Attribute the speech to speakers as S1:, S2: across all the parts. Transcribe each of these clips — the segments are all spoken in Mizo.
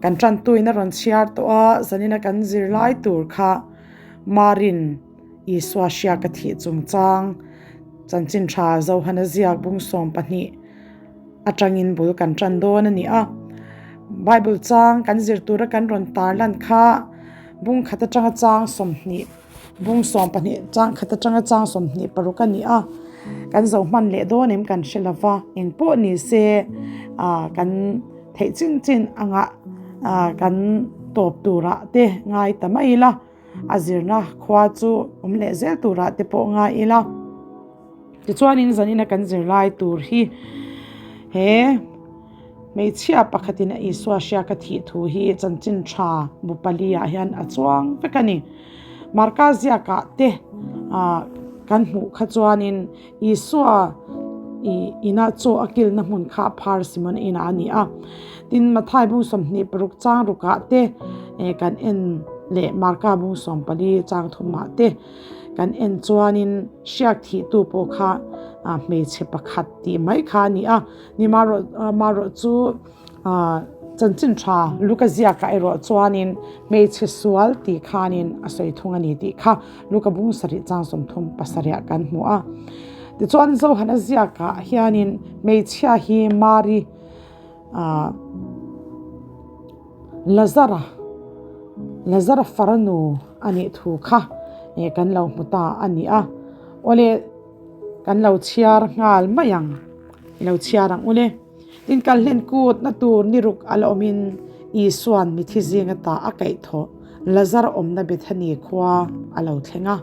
S1: Kan tantuin a rawn chhiar tawh a, zanina kan zirlai tur kha Marin Isua hriak a thih chungchang chanchin tha Zohana ziak bung 12 atangin bul kan tan dawn a ni a. Bible chang kan zir tura kan rawn tarlan kha bung khat atanga chang 20 bung 12 chang khat atanga chang 26 a ni a. Kan zo hman leh dawn em kan hre lova engpawh ni se kan theih chin chin anga kan tawp turah te ngai ta mai ila a zirna khua chu awm leh zel turah te pawh ngai ila. Tichuanin zanina kan zirlai tur hi he hmeichhia pakhatin a Isua hriak a thih thu hi chanchin tha bu pali ah hian a chuang vek a ni. Marka ziakah te kan hmuh kha chuanin Isua ih ina chaw a kilna hmun kha phar Simon inah a ni a. Tin Mathai bung 26 chang rukah te kan en leh Marka bung 14 chang thumah te kan en chuanin hriak thih tu pawh kha hmeichhe pakhat tih mai kha a ni a. Ni marawh chu chanchin tha Luka ziakah erawh chuanin hmeichhe sual tih khanin a sawi thung a ni tih kha Luka bung sarih chang 37 ah kan hmu a. Tichuan Zohana ziakah hianin hmeichhia hi Mari Lazara Lazara farnu a nih thu kha kan lo hmu ta a ni a. Awle kan lo chhiar nghal mai ang i lo chhiar ang ule. Tin kal hlen kut na tur ni ruk a la awmin Isuan mithi zinga ta a kaih thawh Lazara awmna Bethany khua a lo thleng a.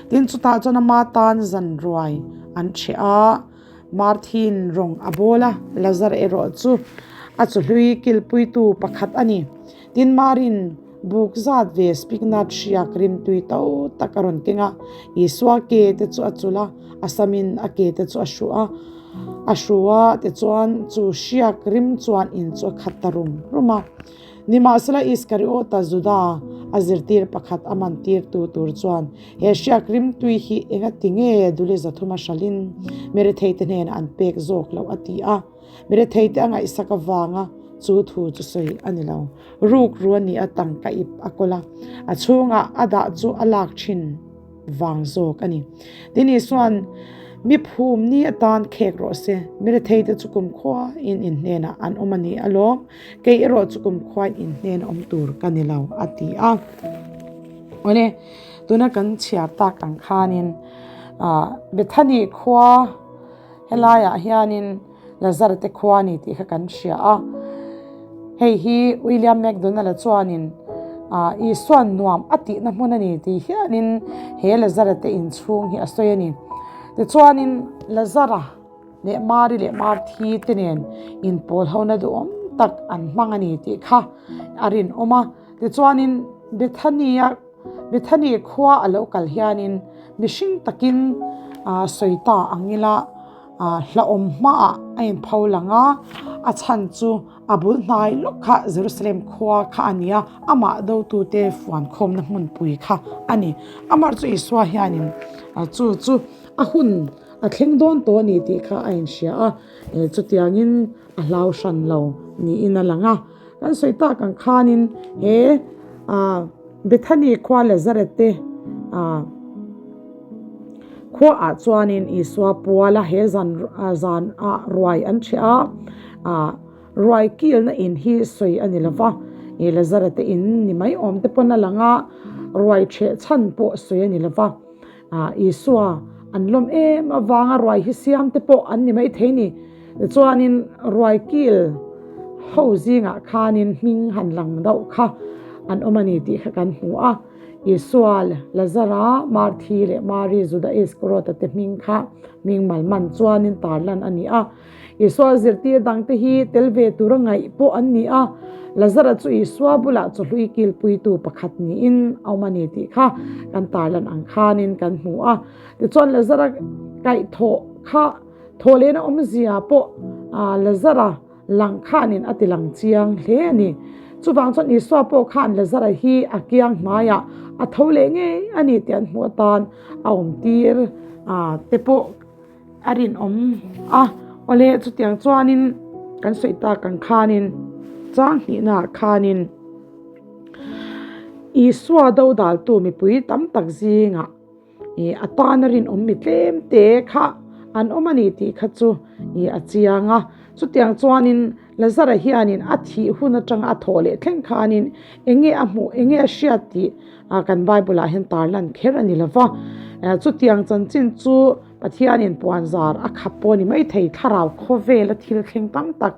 S1: Tin chutah chuan ama tan zan ruai an ṭheh a. Marthin rawng a bawl a, Lazar erawh chu a chuhlui kilpuitu pakhat a ni. Tin Marin buk zat ve spiknat hriak rimtui to tak a rawn keng a, Isua ke te chu a chul a, a samin a ke te chu a hru a, a hru a, tichuan chu hriak rim chuan in chu a khat ta rum rum a. Nimahsela Iskariota Juda a zirtir pakhat a man tirtu tur chuan he hriak rimtui hi enga ti nge duli zathuma hralin Meretheite hnenah an pek zawk loh a ti a. Meretheite a ngaihsak avanga chu thu chu sawi a ni lo. Ruk ru a ni a tangka ip a kawl a, a chhungah a dah chu a lak thin vang zawk a ni. Tin Isuan mi phum ni atan khek rawh se, Meretheite chu kumkhua in in hnenah an awm a ni alawm. Kei erawh chu kumkhuain in hnen awm tur ka ni lo a ti a. Awle, tuna kan chhiar tak ang khanin Bethany khua helaiah hianin Lazar te khua a ni tih kha kan hria a. Hei hi William MacDonald-a chuanin Isuan nuam a tihna hmun a ni tih hianin he Lazar-a te inchhung hi a sawi a ni. Tichuanin Lazar-a leh Mari leh Marthi te nen inpawl hona duhawm tak an hmang a ni tih kha a rinawm a. Tichuanin Bethany-a Bethany khua a lo kal hianin mihring takin sawi ta ang ila hlauhawm hmaah a inpho lang a, a chhan chu a bul hnai lawk kha Jerusalem khua kha a ni a, amah dotute fuankhawmna hmunpui kha a ni. Amah chu Isua hianin chu chu a hun A thleng dawn tawh a ni tih kha a inhria a, chutiangin a hlau hran lo niin a lang a. Kan sawi tak ang khanin he Bethany khua Lazareth te khuaah chuanin Isua puala he zan zan ah ruai an ṭheh a, ruai kilna in hi sawi a ni lo va, Lazareth te in ni mai awm te pawn a lang a, ruai ṭheh chhan pawh sawi a ni lo va. Isua an lawm em avanga ruai hi siam te pawh an ni maithei ni. Tichuanin ruai kil ho zingah khanin hming han lang deuh kha an awm a ni tih kha kan hmu a. Isua, Lazara, Marthi leh Mari, Juda Iskariota te hming kha hming malman chuanin tarlan a ni a. Isua zirtir dangte hi tel ve tura ngaih pawh an ni a, Lazara chu Isua bulah chawhlui kilpuitu pakhat niin a awm a ni tih kha kan tarlan ang khanin kan hmu a. Tichuan Lazara kaihthawh kha thawhlehna awmzia pawh Lazara lang khanin a ti lang chiang hle a ni. Chuvang chuan Isua pawh khan Lazara hi a kiang hmaiah a tho leh ngei a ni tih an hmuh atan a awmtir te pawh A rinawm a, awle chutiang chuanin kan sawi tak ang khanin. Chang hnihnaah khanin Isua dodaltu mipui tam tak zingah ih a tana rinawm mi tlem te kha an awm a ni tih kha chu ih a chiang a. Chutiang chuanin Lazara hianin a thih hun atanga a thawh leh thleng khanin eng nge a hmuh, eng nge a hriat tih kan Bible ah hian tarlan kher a ni lo va. Chutiang chanchin chu Pathianin puanzar a khap pawh a ni maithei, thlarau khawvela thil thleng tam tak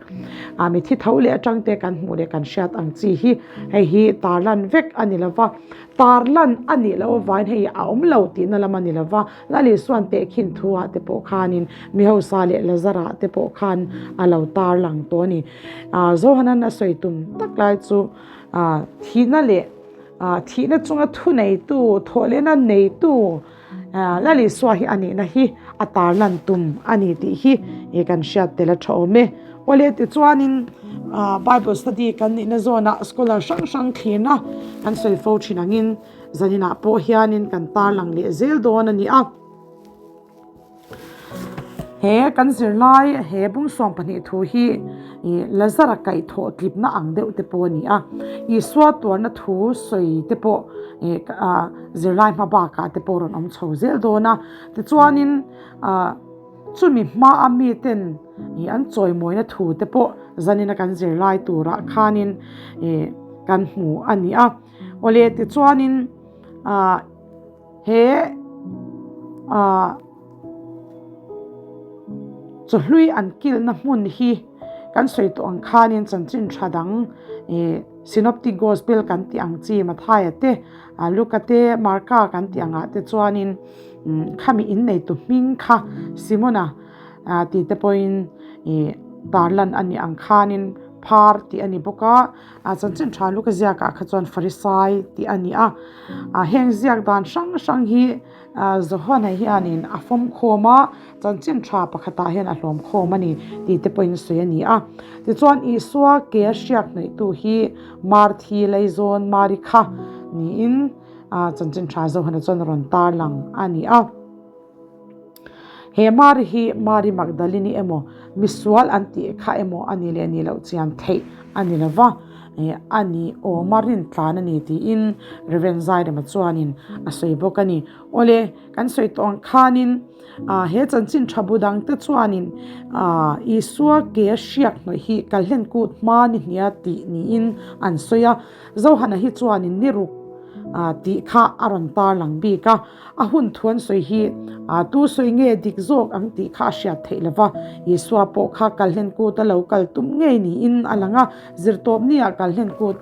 S1: mi thi tho leh atang te kan hmuh leh kan hriat ang chi hi hei hi tarlan vek a ni lo va. Tarlan a nih loh avangin hei a awm lo tihna lam a ni lo va, Lal Isuan tehkhin thu ah te pawh khanin mi hausa leh Lazara te pawh khan a lo tarlang tawh a ni. Zohanan a sawi tum tak lai chu thihna leh thihna chunga thuneitu, thawhlehna neitu Lal Isua hi a nihna hi a tarlan tum a ni tih hi kan hriat tel a tha awm e. Awle tichuanin Bible study kan nihna zawnah scholar hrang hrang thlirna kan sawi fo thin angin zaninah pawh hianin kan tarlang leh zel dawn a ni a. He kan zirlai he bung 12 thu hi Lazara kaihthawh tlipna ang deuh te pawh a ni a, Isua tuarna thu sawi te pawh zirlai hma bakah te pawh rawn awm chho zel dawn a. Tichuanin chumi hmaa miten an chawimawina thu te pawh zanina kan zirlai turah khanin kan hmu a ni a. Awle tichuanin He ah chawhlui an kilhna hmun hi kan sawi tawh ang khanin chanchin tha dang ih synoptic gospel kan tih ang chi Mathaia te ah Luka te Marka kan tih angah te chuanin umm khami inneitu hming kha Simona ah tih te pawhin ih tarlan a nih ang khanin phar tih a ni bawk a. A chanchin tha luka ziakah kha chuan Farisai tih a ni a, a heng ziak dan hrang hrang hi Johana hianin a fawm khawm a, chanchin tha pakhatah hian a hlawm khawm a ni tih te pawhin sawi a ni a. Tichuan Isua ke a hriak hnawihtu hi Marthi Leizawn Mari kha niin chanchin tha Johana chuan a rawn tarlang a ni a. He Mari hi Mari Magdalini emaw, misual an tih kha emaw a ni leh ni loh chian theih a ni lo va, a ni awma rintlan a ni tiin Rev. Zairema chuanin a sawi bawk a ni. Awle, kan sawi tawh ang khanin he chanchin tha bu dangte chuanin Isua ke a hriak hnawih hi Kalhlen kut hma ni hnia tih niin an sawi a, Zohana hi chuanin ni ruk tih kha a rawn tarlang bik a. A hun thu an sawi hi tu sawi nge dik zawk ang tih kha a hriat theih lo va, Isua pawh kha Kalhlen kut a lo kal tum ngei niin a lang a, zirtawpnia Kalhlen kut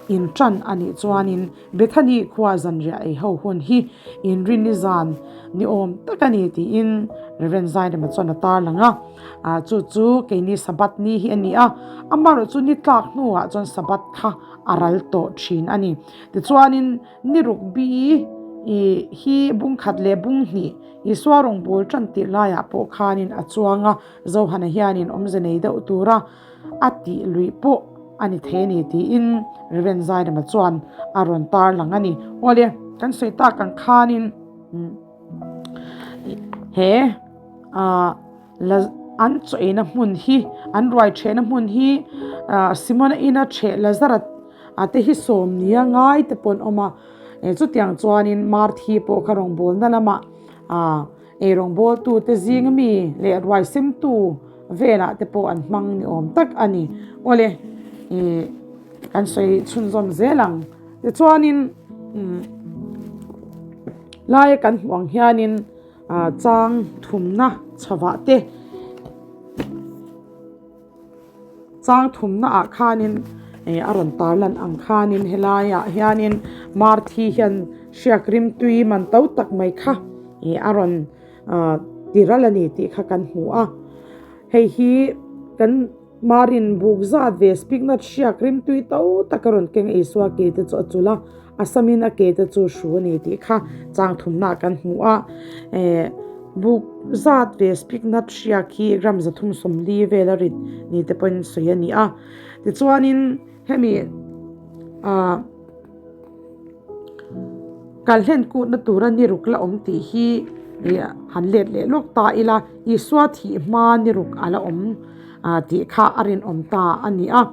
S1: inṭan a nih chuanin Bethany khua zanriah ei ho hun hi inrinni zan ni awm tak a ni tiin Rev. Zairema chuan a tarlang a, chu chu keini Sabbath ni hi a ni a, amaherawhchu chu ni tlak hnuah chuan Sabbath kha a ral tawh thin a ni. Tichuanin Ni ruk bi i hi bung khat leh bung hnih Isua rawngbul tan tirh laiah pawh khanin a chuang a, Zohana hianin awmze nei deuh tura a tih luih pawh a ni thei a ni tiin Rev. Zairema chuan a rawn tarlang a ni. Awle, kan sawi tak ang khanin he la an chaw-eina hmun hi, an ruai thehna hmun hi Simona ina theh Lazara A te hi sawm nia ngai te pawh an awm a, chutiang chuanin Marthi pawh kha rawngbawlna lamah ah ei rawngbawltu te zing ami leh ruai semtu velah te pawh an hmang ni awm tak a ni. Awle ih kan sawi chhunzawm zel ang. Tichuanin umm laia kan hmuh ang hianin ah chang thumna chhavah te Chang thumna ah khanin eh a rawn tarlan ang khanin helaiah hianin Marthi hian hriak rimtui man to tak mai kha ih a rawn ah ti ral a ni tih kha kan hmu a. Hei hi kan Marin buk zat ve spiknat hriak rimtui to tak a rawn keng Isua ke te chu a chul a, A samin a ke te chu hru a ni tih kha chang thumna kan hmu a, eh buk zat ve spiknat hriak hi gram 340 vel a rit ni te pawhin sawi a ni a. Tichuanin hemi ah kalhlen kutna tura ni ruk la awm tih hi ih han let leh lawk ta ila Isua thih hma ni ruk a la awm. tih kha a rinawm ta a ni a.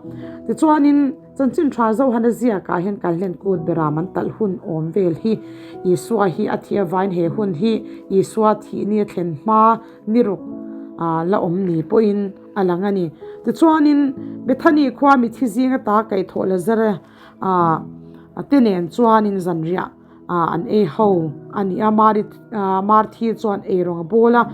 S1: Tichuanin Chanchin Tha Zohana ziakah hian Kalhlen Kut beram an talh hun awm vel hi Isua hi a thih avain he hun hi Isua thih ni a thlen hma ni ruk la awm ni pawhin a lang a ni. Tichuanin Bethany khua mithi zinga ta kaihthawh Lazara te nen chuanin zanriah an ei ho a ni a, Mari Marthi chuan eirawng a bawl a,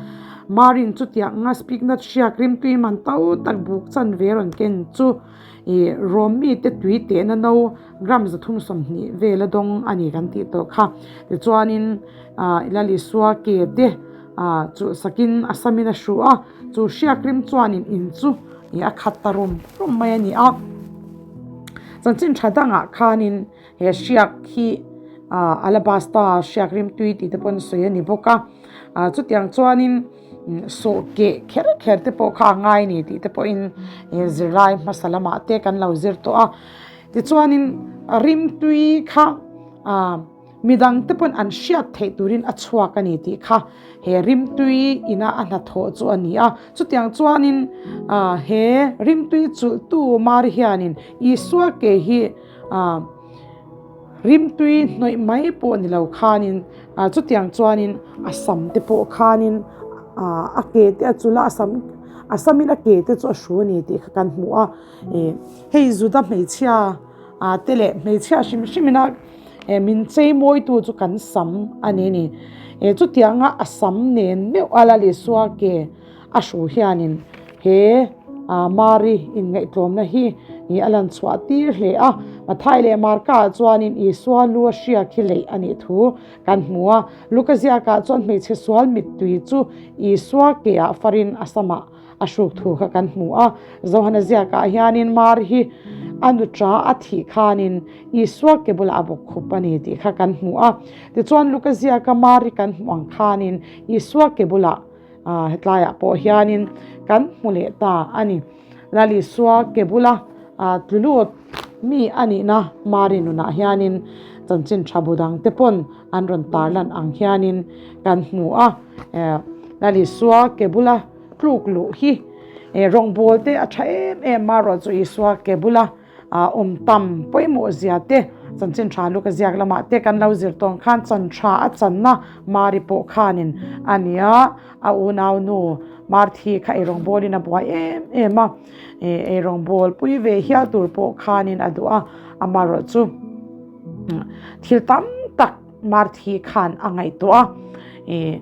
S1: Marin chutiang a spiknat hriak rimtui man to tak buk chanve rawn ken chu ih Rom mite tui tehna no gram 320 vel a dawng a ni kan tih tawh kha. Tichuanin Lal Isua ke te chu sakin a samin a hruh a, chu hriak rim chuanin in chu ih a khat ta rum rum mai a ni a. Chanchin tha dangah khanin He hriak hi alabasta hriak rimtui tih te pawn sawi a ni bawk a, chutiang chuanin sawh keh kher kher te pawh kha a ngai a ni tih te pawhin zirlai hmasa lamah te kan lo zir tawh a, tichuanin rimtui kha midang te pawn an hriat theih turin a chhuak a ni tih kha he rimtui ina a hnathawh chu a ni a, chutiang chuanin he rimtui chulhtu Mari hianin Isua ke hi. Ah, rimtui hnawih mai pawh ni lo khanin ah chutiang chuanin a sam te pawh khanin ah a ke te a chul a, a sam a samin a ke te chu a hru a ni tih kha kan hmu a, ih hei Juda hmeichhia ah te leh hmeichhia hrim hrim ina eh min chei mawitu chu kan sam a ni a ni, eh chutianga a sam nen meuh a Lal Isua ke A hru hianin he Mari inngaihtlawmna hi a lan chhuah tir hle a. Mathai leh Marka-ah chuanin Isua lu a hriak hi leih a nih thu kan hmu a. Luka ziakah chuan hmeichhe sual mittui chu Isua keah farin a samah a hruk thu kha kan hmu a. Johana ziakah hianin Mari hi a nuṭa a thih khanin Isua ke bulah a bawk khup a ni tih kha kan hmu a. Tichuan Luka ziaka Mari kan hmuh ang khanin Isua ke bulah Hetlaiah pawh hianin kan hmu leh ta a ni. Lal Isua ke bula tlu lut mi a nihna Mari nunah hianin chanchin tha bu dangte pawn an rawn tarlan ang hianin kan hmu a. Lal Isua ke bula tluk luh hi rawngbawl te a tha em em a, ruah chu Isua ke bula awm tam pawimawh zia te, chanchin tha luka ziak lamah te kan lo zir tawng khan chan tha a channa Mari pawh khanin a ni a, a unau nu Marthi kha eirawngbawlin a buai em em a, eirawngbâwl pui ve hial tur pawh khanin a duh a, amaherawhchu thil tam tak Marthi khan a ngaihtuah a.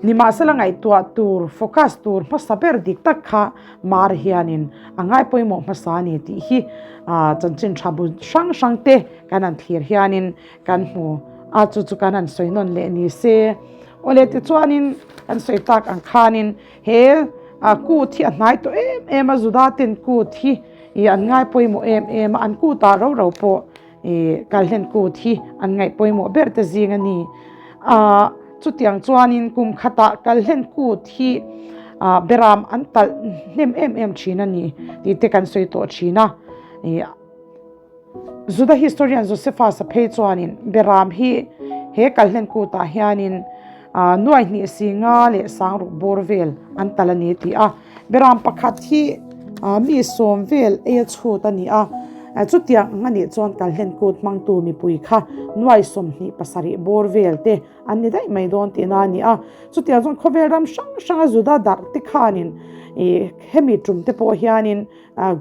S1: Nimahsela ngaihtuah tur, focus tur hmasa ber dik tak kha Mar hianin a ngai pawimawh hmasa a ni tih hi chanchin tha bu hrang hrang te kan han thlir hianin kan hmu a, chu chu kan han sawi nawn leh ni se. Awle tichuanin kan sawi tak ang khanin he kut hi a hnai tawh em em a, Juda ten kut hi an ngai pawimawh em em a, an kutah ro ro pawh I Kalhlen kut hi an ngaih pawimawh ber te zing a ni. A chutiang chuanin kum khatah Kalhlen kut hi beram an talh hnem em em thin a ni tih te kan sawi tawh thin a. I Juda historian Josephus-a phei chuanin beram hi he Kalhlen kutah hianin nuai hnih singa leh sangruk bawr vel an talh a ni tih a. Beram pakhat hi mi sawm vel ei a chhut a ni a, chutiang ang a nih chuan Kalhlen kut hmangtu mipui kha nuai 27 bawr vel te an ni daih mai dawn tihna a ni a. Chutiang chuan khawvel ram hrang hranga Juda darh te khanin hemi tum te pawh hianin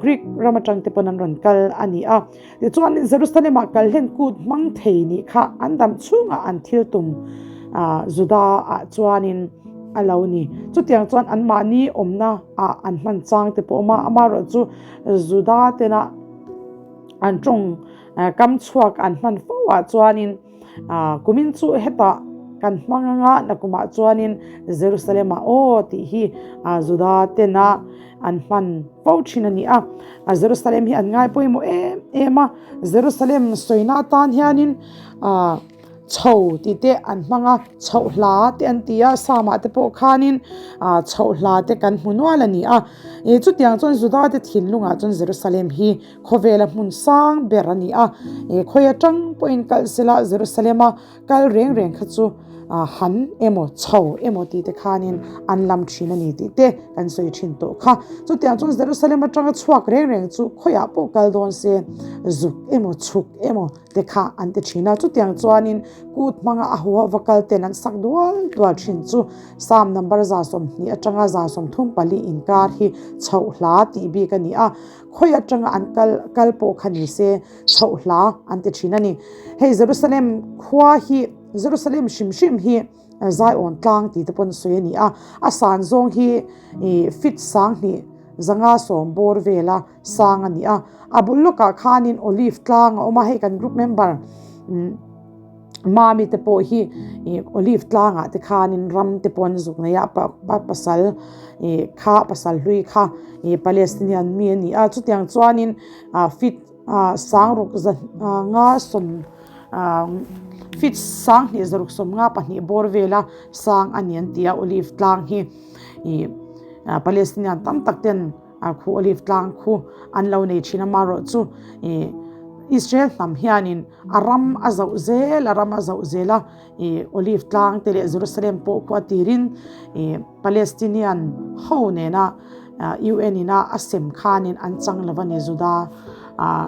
S1: Greek ram atang te pawn an rawn kal a ni a. Tichuan Jerusalem-ah Kalhlen kut hmang thei nih kha an dam chhungah an thil tum Juda-ah chuanin a lo ni. Chutiang chuan anmahni awmna ah an hman chang te pawh a awm a, amaherawhchu chu Juda tena an tawng kam chhuak an hman fo ah chuanin kumin chu hetah kan hmang anga nakumah chuanin Jerusalem-ah aw tih hi Juda tena an hman fo thin a ni a. Jerusalem hi an ngai pawimawh em em a, Jerusalem sawina atan hianin chho tih te an hmang a, chhoh hla te an ti a, Psalm-ah te pawh khanin chhoh hla te kan hmu nual a ni a. Chutiang chuan Juda te thinlungah chuan Jerusalem hi khawvela hmun sang ber a ni a, khawi atang pawhin kalh sela Jerusalem-a kal reng reng kha chu. Han emaw, chho emaw tih te khanin an lam thin a ni tih te kan sawi thin tawh kha. Chutiang chuan Jerusalem atanga chhuak reng reng chu khawiah pawh kal dawn se zuk emaw, chhuk emaw te kha an ti thin a. Chutiang chuanin kut hmanga a hua va kal ten an sak dual dual thin chu Psalm number 120 atanga 134 inkar hi chhoh hla tih bik a ni a. Khawi atanga an kal kal pawh kha ni se chhoh hla an ti thin a ni. Hei Jerusalem khua hi Jerusalem hrim hrim hi Zion tlang tih te pawn sawi a ni a, a san zawng hi ih fit sang hnih zanga sawm bawr vela sang a ni a, a bul lawkah khanin Olive tlang a awm a, hei kan group member umm Mami te pawh hi ih Olive tlangah te khanin ram te pawh an zuk nei a, pa pasal ih kha pasal hlui kha ih Palestinian mi a ni a, chutiang chuanin ah fit ah sangruk za nga sawm Feet 10 652 bawr vela sang a ni an ti a, Olive tlang hi ih Palestinian tam tak ten khu Olive tlang khu an lo nei thin a, amaherawh chu ih Israel hnam hianin a ram a zauh zel a ram a zauh zel a, ih Olive tlang te leh Jerusalem pawh khu a tirin ih Palestinian ho nena UN ina a sem khanin an chang lo a ni Juda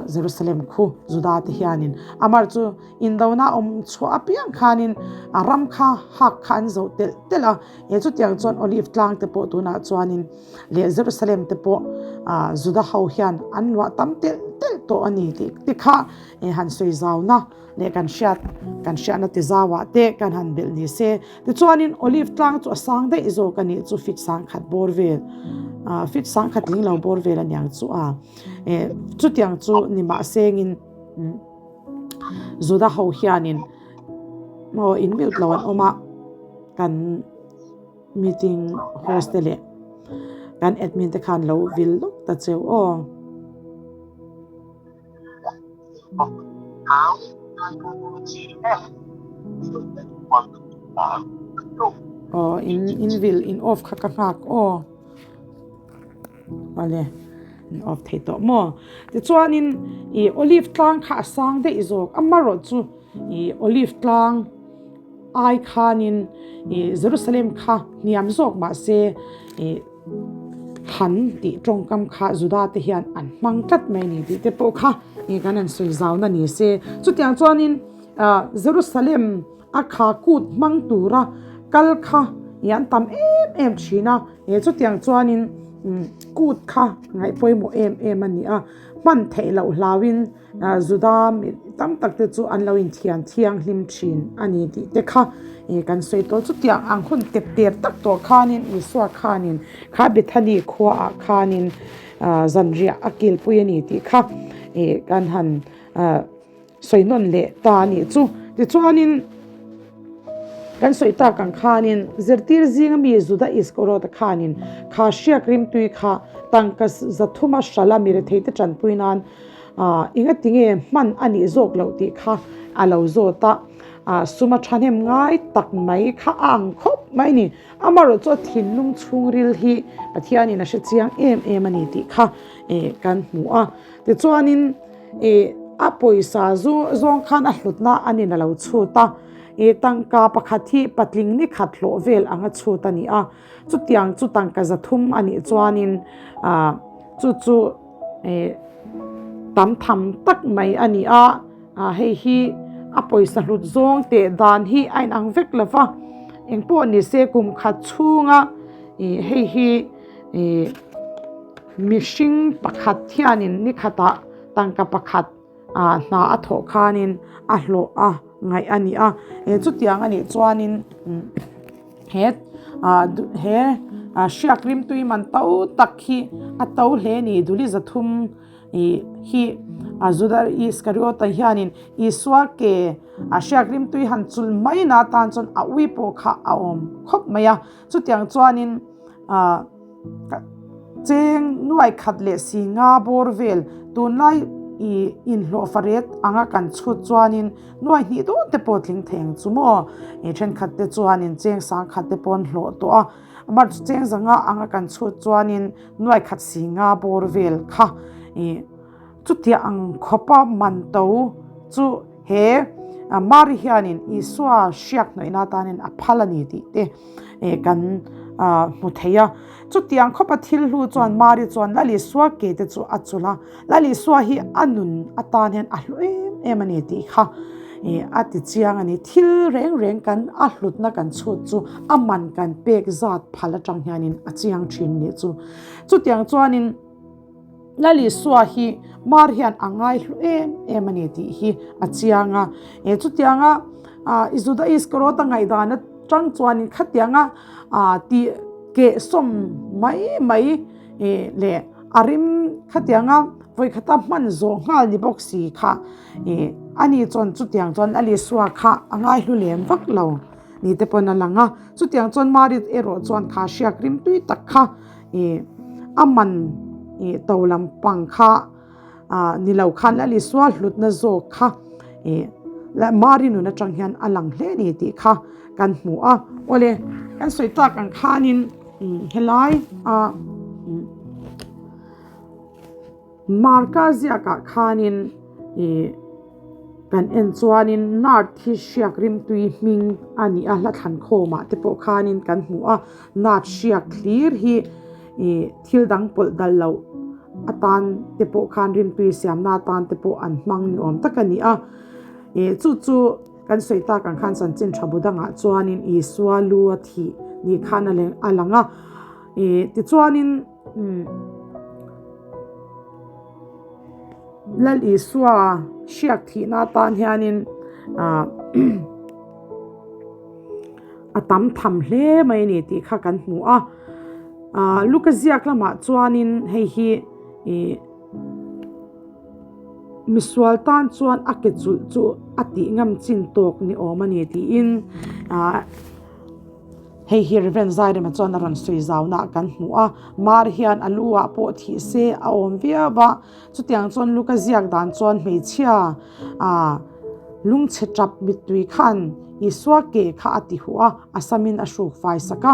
S1: Jerusalem khu Juda te hianin amar chu indona awm chhuah apiang khanin a ram kha hak kha an zoh telh telh a he chutiang chuan Olive tlang te pawh tunah chuanin leh Jerusalem te pawh Juda ho hian an luah tam telh telh tawh a ni tih te kha han sawi zauna leh kan hriat kan hriatna ti zauah te kan han belh ni se. Tichuanin Olive tlang chu a sang daih zawk a nih chu fit sang khat bawr vel ah fit sang khat tling lo bawr vel aniang chu a eh chutiang chu ni mah sengin Juda ho hianin aw in mute lo an awm a kan meeting host te leh kan admin te khan lo vil lawk ta cheu aw. Aw in in vil in off kha ka nghak aw awle in off thei tawh maw tichuanin ih olive tlang kha a sang daih zawk amaherawh chu ih olive tlang ai khanin ih Jerusalem kha hniam zawk mahse ih. Han tih tawngkam kha Juda te hian an hmang tlat mai ni tih te pawh kha ih kan han sawi zauna ni se. Chutiang chuanin ah Jerusalem a kha kut hmang tura kal kha ih an tam em em thin a, eh chutiang chuanin kut kha ngaih pawimawh em em a ni a, hman theih loh hlauhin Juda mi tam tak te chu an lo inthian thianghlim thin a ni tih te kha ih kan sawi tawh. Chutiang ang hun tep ter tak tawh khanin Isua khanin kha Bethany khuaah khanin ah zanriah a kilpui a ni tih kha ih kan han ah sawi nawn leh ta a nih chu. Tichuanin kan sawi tak ang khanin zirtir zinga mi Juda Iskariota khanin kha hriak rimtui kha tangka zathuma hrala mi retheite tanpui nan Ahh engati nge hman a nih zawk loh tih kha a lo zawt a, ahh suma thahnem ngai tak mai kha a ang khawp mai a ni. Amaherawh chu a thinlung chhungril hi Pathianin a hre chiang em em a ni tih kha eh kan hmu a. Tichuanin eh a pawisa zu zawng khan a hlutna a nin a lo chhut a, eh tangka pakhat hi patling ni khat hlawh vel anga chhut a ni a, chutiang chu tangka zathum a nih chuanin ahh chu chu. Eh tam tham tak mai a ni a, ah hei hi a pawisa hlut zawng teh dan hi a inang vek lo va, engpawh ni se kum khat chhunga ih hei hi ih mihring pakhat hianin ni khatah tangka pakhat ah hna a thawh khanin a hlawh a ngaih a ni a, eh chutiang a nih chuanin he ah he ah hriak rimtui man to tak hi a to hle a ni duli zathum ih hi a Juda Iskariota hianin Isua ke a hriak rimtui han chul mai na atan chuan a ui pawh kha a awm khawp mai a chutiang chuanin ah Cheng nuai khat leh si nga bawr vel tunlai i inhlawh faret anga kan chhut chuanin nuai hnih dawn te pawh tling thei ang chu maw? I thenkhat te chuanin cheng sang khat te pawh an hlawh tawh a, amah chu cheng zanga anga kan chhut chuanin nuai khat si nga bawr vel kha i chutiang ang khawpa man to chu he. Mari hianin Isua hriak hnawihna atanin a phal a ni tih te kan hmu thei a. Chutiang khawpa thil hlu chuan Mari chuan Lal Isua ke te chu a chulh a, Lal Isua hi a nun atan hian a hlu em em a ni tih kha a ti chiang a ni. Thil reng reng kan a hlutna kan chhut chu a man kan pek zat phal atang hianin a chiang thin nih chu. Chutiang chuanin Lal Isua hi Mar hian a ngaihlu em em a ni tih hi a chiang a. Chutianga Juda Iskariota ngaihdan atang chuanin khatianga tih kehsawm mai mai leh a rim khatianga vawikhata hman zawh nghal ni bawk si kha ani chuan chutiang chuan Lal Isua kha a ngaihlu lem vak lo ni te pawn a lang a. Chutiang chuan Mari erawh chuan kha hriak rim tui tak kha Ih a man ih to lampang kha ah ni lo khan Lal Isua hlutna zawk kha ih Mari nun atang hian a lang hle a ni tih kha kan hmu a. Awle kan sawi tak ang khanin helai a Marka ziakah khanin ih kan en chuanin nard hi hriak rimtui hming a ni a, hla thlan khawmah te pawh khanin kan hmu a, nard hriak thlir hi ih thil dang pawlh dal loh atan te pawh khan rimtui siamna atan te pawh an hmang ni awm tak a ni a, ih chu chu kan sawi tak ang khan chanchin tha bu dangah chuanin Isua lu a thih ni khan a lang a, ih tichuanin umm. Lal Isua hriak thihna atan hianin ah a tam tham hle mai a ni tih kha kan hmu a ah Luka ziak lamah chuanin hei hi ih misual tan chuan a ke chulh chu a tih ngam chin tawk ni awm a ni tiin ah. Hei hi Rev. Zairema chuan a rawn sawi zaunaah kan hmu a, Mar hian a lu ah pawh thih se a awm viau a, chutiang chuan Luka ziak dan chuan hmeichhia ah lungchhe tap mittui khan Isua ke kha a ti huh a, a samin a hruk fai sak a,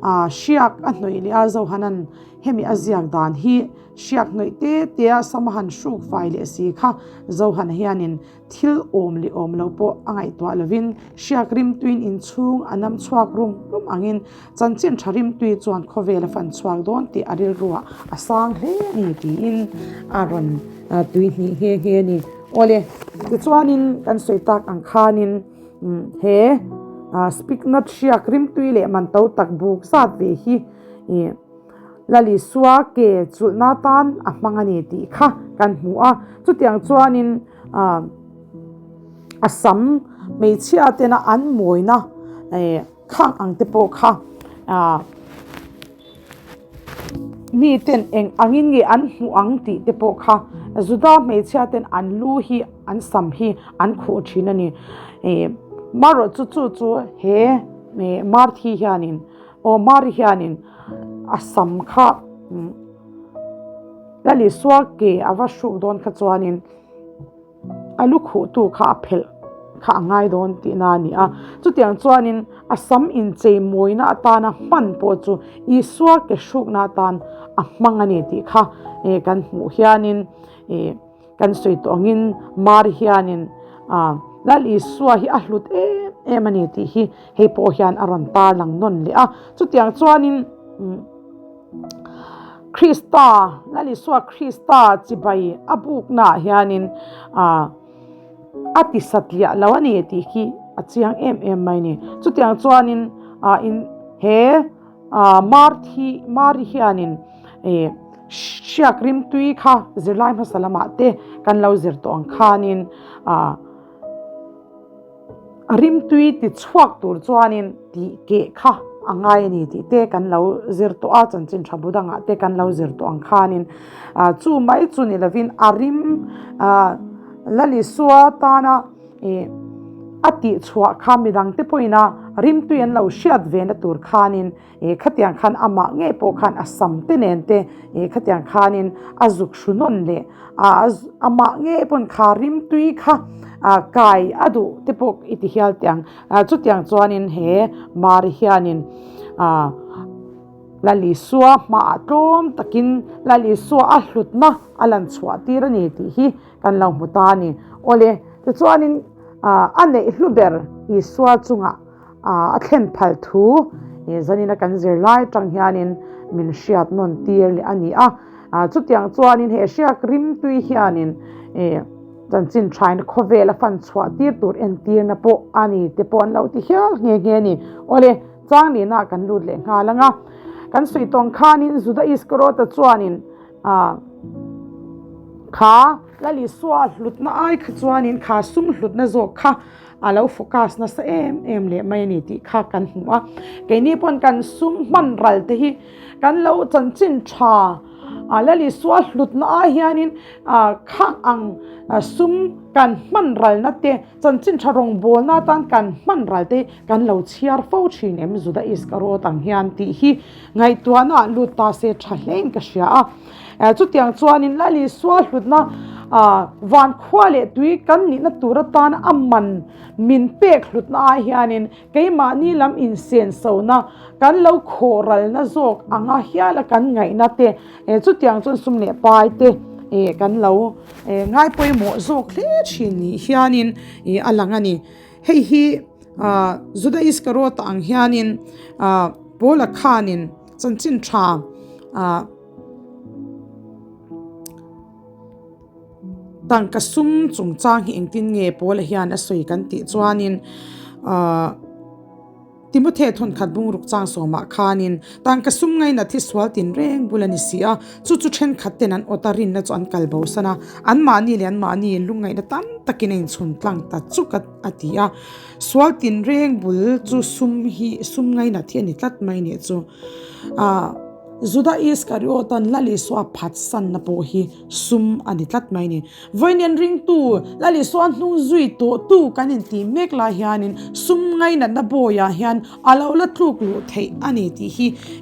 S1: ah hriak a hnawih leh a Zohanan hemi a ziak dan hi hriak hnawih te te a sam a han hruk fai leh si kha Zohana hianin Thil awm leh awm lo pawh a ngaihtuah lovin hriak rimtuiin inchhung a nam chhuak rum rum angin chanchin tha rimtui chuan khawvel a fan chhuak dawn tih a rilruah a sang hle a ni tiin a rawn tui hnih nghe nghe a ni. Awle, tichuanin kan sawi tak ang khanin he Spiknut hriak rimtui leh man to tak buk zat ve hi Lalisua ke chulhna tan a hmang a ni tih kha kan hmu a, chutiang chuanin a sam hmeichhia tena an mawina khang ang te pawh kha mi ten eng angin nge an hmuh ang tih te pawh kha Juda hmeichhia ten an lu hi an sam hi an khuh thin a ni. Marawh chu chu chu he Marthi hianin aw Mari hianin a sam kha Lalisua ke a va hruk dawn kha chuanin a lu khuhtu kha a phelh kha a ngai dawn tihna a ni a. Chutiang chuanin a sam inchei mawina atana hman pawh chu Isua ke hrukna atan a hmang a ni tih kha kan hmuh hianin kan sawi tawh angin Mari hianin Lal Isua hi a hlut em em a ni tih hi hei pawh hian a rawn tarlang nawn leh a. Chutiang chuanin. Krista, Lal Isua Krista chibai a buknaah hianin a ti satliah lo a ni tih hi a chiang em em mai a ni. Chutiang chuanin he Marthi, Mari hianin hriak rimtui kha zirlai hmasa lamah te kan lo zir tawh ang khanin A rimtui ti chhuak tur chuanin tih keh kha a ngai a ni tih te kan lo zir tawh a, chanchin tha bu dangah te kan lo zir tawh ang khanin chu mai chu ni lovin a rim Lalisua tana ih a tih chhuah kha midang te pawhin a rimtui an lo hriat ve na tur khanin Ih khatiang khan amah ngei pawh khan a sam te nen te ih khatiang khanin a zuk hru nawn leh a amah ngei pawn kha rimtui kha ah kai a duh te pawh i ti hial teh ang ah chutiang chuanin he Mari hianin ah Lalisua hmaah tlawm takin Lalisua a hlutna a lan chhuah tir a ni tih hi kan lo hmu ta a ni. Awle tichuanin. a neih hlu ber Isua chungah a thlen phal thu zanina kan zirlai atang hianin min hriat nawn tir leh a ni a. Chutiang chuanin he hriak rimtui hianin chanchin thaina khawvel a fan chhuah tir tur entirna pawh a ni te pawh an lo ti hial nghe nghe a ni. Awle, changlina kan lut leh nghal ang a. Kan sawi tawng khanin Juda Iskariota chuanin kha Lal Isua hlutna ai kha chuanin kha sum hlutna zawk kha a lo focus nasa em em leh mai a ni tih kha kan hmu a. Keini pawn kan sum hman ral te hi kan lo chanchin tha a Lal Isua hlutna ai hianin kha ang sum kan hman ralna te chanchin tha rawngbawlna atan kan hman ral te kan lo chhiar fo thin em Juda Iskarot ang hian tih hi ngaihtuahna ah lut ta se tha hlein ka hria a. Chutiang chuanin Lal Isua hlutna van khua leh tui kan nihna tur atana a man min pek hlutna ah hianin keimahni lam insensona kan lo khawhralna zawk anga hiala kan ngaihna te chutiang chuan sum leh pai te kan lo ngai pawimawh zawk hle thin ni hianin a lang a ni. Hei hi Juda Iskarota ang hianin Paula khanin chanchin tha Tangka sum chungchang hi engtin nge Paula hian a sawi kan tih chuanin ahh Timothy thawnkhat bungruk chang sawmah khanin tangka sum ngainat hi sual tinreng bul a ni si a, chu chu thenkhat ten an awt a rinna chu an kal bosan a, anmahni leh anmahni lungngaihna tam takin a inchhun tlang ta chuk a a ti a, sual tinreng bul chu sum hi sum ngainat hi a ni tlat mai nih chu ahh. Juda Iskariotan Lal Isua phatsanna pawh hi sum a ni tlat mai ni. Vawiin ringtu Lal Isua hnung zui tawhtu kan intih mek lai hianin sum ngainatna bawiah hian a lo la tluk luh theih a ni tih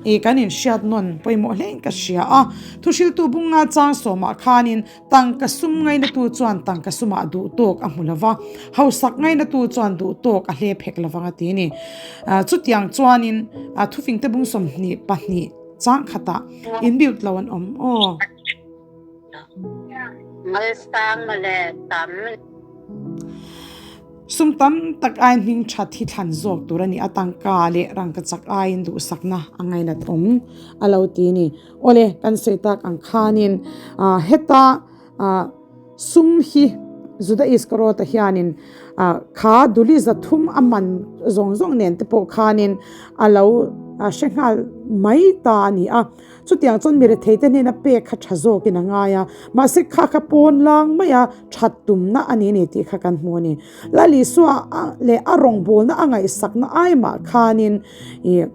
S1: hi kan inhriat nawn pawimawh hlein ka hria a. Thuhriltu bunga chang sawmah khanin tangka sum ngainatu chuan tangka sumah duh tawk a hmu lo va, hausak ngainatu chuan duh tawk a hlep hek lo vang a ti a ni. Chutiang chuanin thufingte bung 22 chang khatah in mute lo an awm aw.
S2: Malsang mawle tam.
S1: Sum tam tak aiin hming that hi thlan zawk tur a ni a, tangka leh rangkachak aiin duhsakna a ngainat awm a lo ti a ni. Awle kan sawi tak ang khanin heta Sum hi Juda Iskarota hianin kha duli 300 a man zawng zawng nen te pawh khanin a lo hre nghal mai ta a ni a. Chutiang chuan mi retheite hnena pek kha tha zawkin a ngai a, mahse kha kha pawn lang maia that tumna a ni a ni tih kha kan hmu a ni. Lal Isua leh a rawngbawlna a ngaihsakna ai mah khanin ih.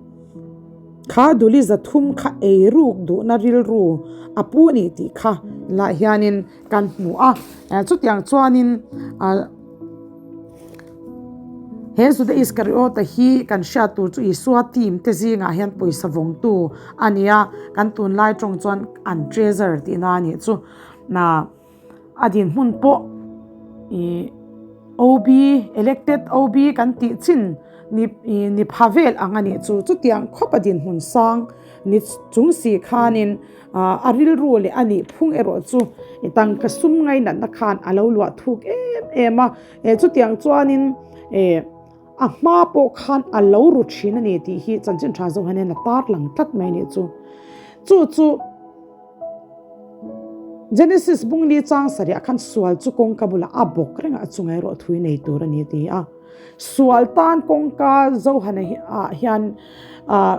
S1: Kha duli 300 kha ei ruk duhna rilru a pu a ni tih kha lah hianin kan hmu a. Chutiang chuanin he Juda Iskariota hi kan hriat tur chu Isua team te zingah hian pawisa vawngtu a ni a, kan tunlai tawng chuan an treasure tihna a nih chu. A dinhmun pawh ih OB, elected OB kan tih chin ni ih ni pha vel ang a nih chu. Chutiang khawp a dinhmun sang ni chung si khanin ah a rilru leh a nih phung erawh chu i tangka sum ngainatna khan a lo luah thuk em em a. Eh chutiang chuanin eh a hma pawh khan a lo ru thin a ni tih hi chanchin tha zawng hian a tar lang tlat mai a nih chu. Chu chu. Genesis bung ni chang sarih ah khan sual chu kawngka bulah a bawk reng a, a chungah erawh thui nei tur a ni a ti a. Sual tan kawngka Johana ah hian ah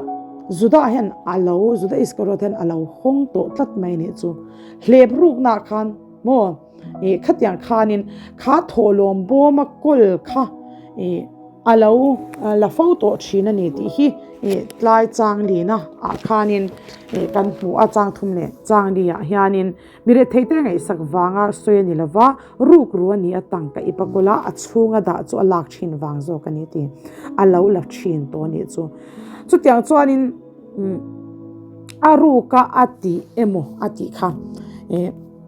S1: Judah hian a lo, Judah Iskariot hian a lo hawng tawh tlat mai a nih chu. Hlep rukna ah khan maw ih khatiang khanin kha thawhlawm bawma kawl kha ih A lo la fo tawh thin a ni tih hi tlai chang lina ah khanin kan hmu a, chang thum leh chang li ah hianin mi rethei te ngaihsak vanga sawi a ni lova, ruk ru a ni a tangka i pakawlh a, a chhunga dah chu a lak thin vang zawk a ni tih a lo la thin tawh a nih chu. Chutiang chuanin a ruka a tih emaw a tih kha.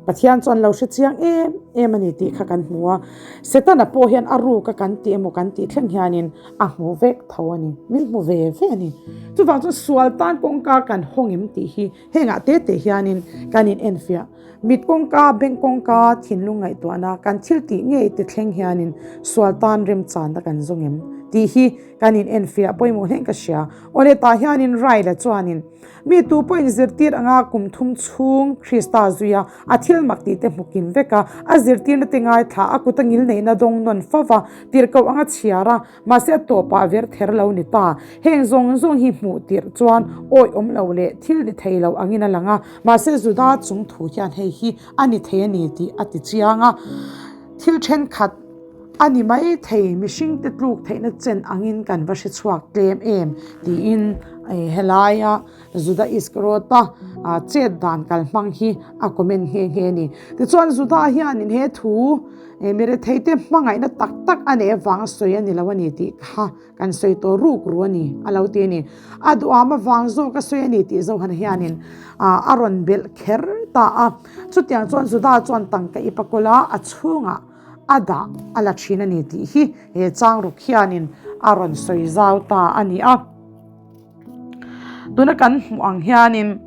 S1: Pathian chuan lo hre chiang em em a ni tih kha kan hmu a. Setana pawh hian a ruk a kan tih emaw kan tih thleng hianin a hmu vek tho a ni, min hmu ve ve a ni. Chuvang chuan sual tan kawngka kan hawng em tih hi hengah te te hianin kan in enfiah. Mit kawngka, beng kawngka, thinlung ngaihtuahna kan thil tih ngei te thleng hianin sual tan remchanna kan zawng em tih hi kan in enfiah pawimawh hleng ka hria. Awle tah hianin Raila chuanin Mi tu pawhin zirtir anga kum thum chhung Krista zuia a thil mak tih te hmu kim vek a, a zirtirna te ngaithla a kut a ngil neihna dawng nawn fo va, tirhkoh anga chhiar a, mahse a tawpah ver ther lo ni ta. Heng zawng zawng hi hmuh tirh chuan awi awm lo leh thil ni thei lo angin a lang a, mahse Juda chung thu hian hei hi a ni thei a ni tih a ti chiang a. Thil thenkhat a ni mai thei, mihringte tluk theihna chen angin kan va hre chhuak tlem em tiin helaia Juda Iskariota chet dan kalhmang hi a comment nghe nghe a ni. Tichuan Juda hianin he thu miretheite hmangaihna tak tak a neih avanga sawi a ni lo a ni tih kha kan sawi tawh ruk ru a ni a lo ti a ni. A duham avang zawk a sawi a ni tih Zohana hianin a rawn belh kher ta a. Chutiang chuan Juda chuan tangka i pakawla a chhungah a dah a la thin a ni tih hi he changruk hianin a rawn sawi zau ta a ni a. Tuna kan hmuh ang hianin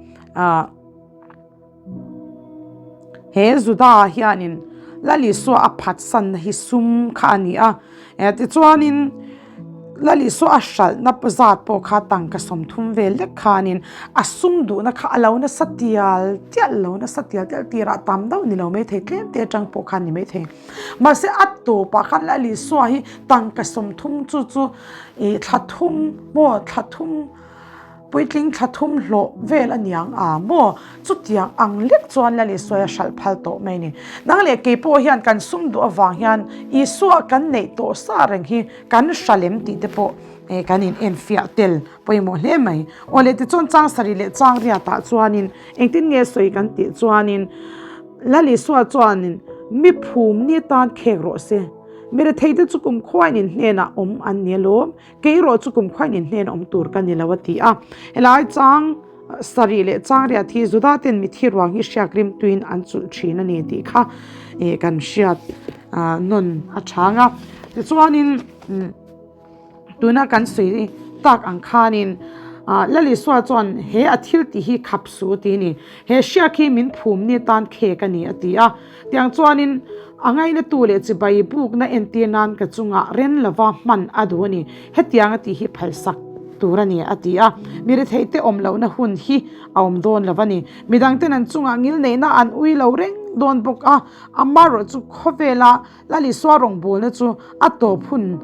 S1: he Juda hianin Lal Isua a phatsanna hi sum kha a ni a. Tichuanin Lal Isua a hralhna zat pawh kha tangka 30 vel lek khanin a sum duhna kha a lo nasa tial tial lo nasa tial tial tirah tam deuh ni lo maithei tlem te atang pawh khan ni maithei. Mahse a tawpah khan Lal Isua hi tangka 30 chu chu ih thla thum maw thla thum Puitling thla thum hlawh vel a niang a maw? Chutiang ang lek chuan Lal Isuai a hralh phal tawh mai ni. Nang leh kei pawh hian kan sum duh avang hian Isua kan neih tawh sa reng hi kan hralh em tih te pawh kan in enfiah tel pawimawh hle mai. Aw leh tichuan chang sarih leh chang riatah chuanin engtin nge sawi kan tih chuanin Lal Isua chuanin mi phum ni tan khek rawh se. Mi retheite chu kum khuain in hnenah awm an ni alawm. Kei erawh chu kum khuain in hnen awm tur ka ni lo a ti a. Helai chang sarih leh chang riat hi Juda ten mithi ruang hi hriak rim tuin an chulh thin a ni tih kha kan hriat nawn a chang a. Tichuanin tuna kan sawi tak ang khanin Lal Isua chuan he a thil tih hi khap su ti a ni. He hriak hi min phum ni tan khek a ni a ti a. Tiang chuanin a ngainatu leh chibai bukna entir nan ka chungah ren lova hman a duh a ni. Hetiang a tih hi phalsak tur a ni, a ti a. Mi retheihte awm lohna hun hi a awm dawn lo a ni. Midangten an chungah ngilneihna an ui lo reng dawn bawk a, amaherawh chu khawvela Lal Isua rawngbawlna chu a tawp hun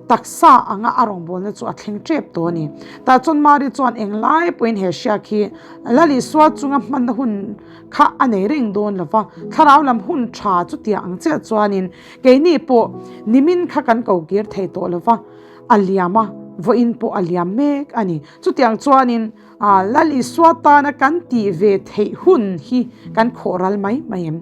S1: taksa anga a rawngbawlna chu a thleng tep tawh a ni. Tah chuan Mari chuan englai pawhin he hriak hi Lal Isua chunga hmanna hun kha a nei reng dawn lo va, thlarau lam hun tha chutiang ang chiah chuanin keini pawh nimin kha kan ko kir thei tawh lo va, a liam a, vawiin pawh a liam mek a ni. Chutiang chuanin Lal Isua tana kan tih ve theih hun hi kan khawh ral mai mai em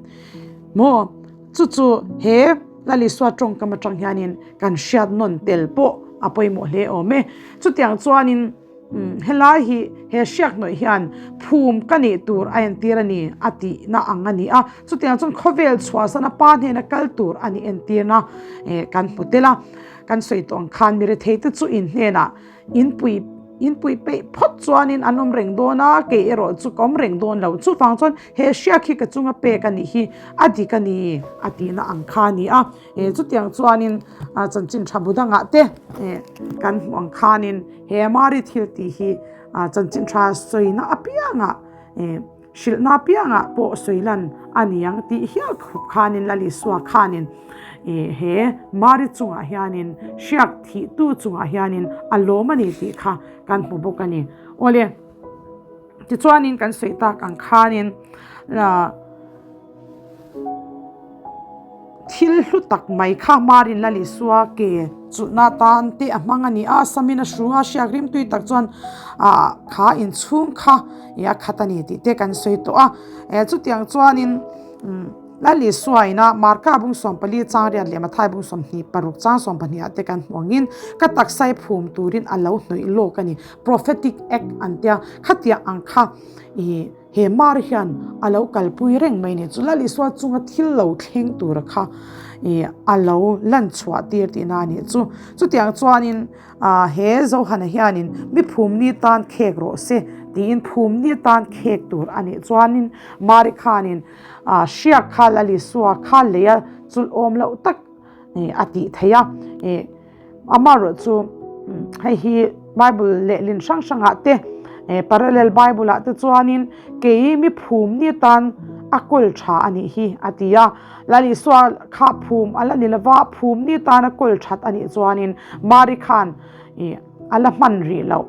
S1: maw? Chu chu he Lal Isua tawngkam atang hianin kan hriat nawn tel pawh a pawimawh hle awm e. Chutiang chuanin helai hi he hriak hnawih hian phum ka nih tur a entir a ni a tihna ang a ni a. Chutiang chuan khawvel chhuahsan a pa hnena kal tur a nih entirna kan hmu tel a. Kan sawi tawh ang khan mi retheite chu in hnenah Inpui inpui peih phawt chuanin an awm reng dawn a, kei erawh chu ka awm reng dawn lo. Chuvang chuan he hriak hi ka chunga pek a nih hi a dik a ni a tihna ang kha a ni a. Chutiang chuanin chanchin tha bu dangah te kan hmuh ang khanin he Mari thil tih hi chanchin tha sawina apiangah Hrilhna piangah pawh sawi lan a ni ang tih hial khup khanin Lal Isua khanin he Mari chungah hianin hriak thihtu chungah hianin a lawm a ni tih kha kan hmu bawk a ni. Awle, tichuanin kan sawi tak ang khanin Thil hlu tak mai kha Marin Lal Isua ke chulhna atan te a hmang a ni a, Samin a hru a, hriak rimtui tak chuan ah kha inchhung kha ih a khat a ni tih te kan sawi tawh a. Chutiang chuanin Lal Isua ina Marka bung 14 chang riat leh Mathai bung 26 chang 12 ah te kan hmu angin ka taksa hi phum turin a lo hnawih lawk a ni, prophetic act an tia, khatiang ang kha ih. he Mari hian a lo kalpui reng mai ni. Chu Lal Isua chunga thil lo thleng tura kha ih a lo lan chhuah tir tihna a nih chu. Chutiang chuanin ah he Johana hianin mi phumni tan khek rawh se tiin phumni tan khek tur a nih chuanin Mari khanin ah hriak kha Lal Isua kha leia chulh awm loh tak a tih theih a. Ih Amaherawh chu hei hi Bible lehlin hrang hrangah te parallel Bible ah te chuanin kei mi phum ni atan a kawl tha a nih hi a ti a. Lal Isua kha phum a la ni lova, phum ni tan a kawl that a nih chuanin Mari khan ih a la hman rih loh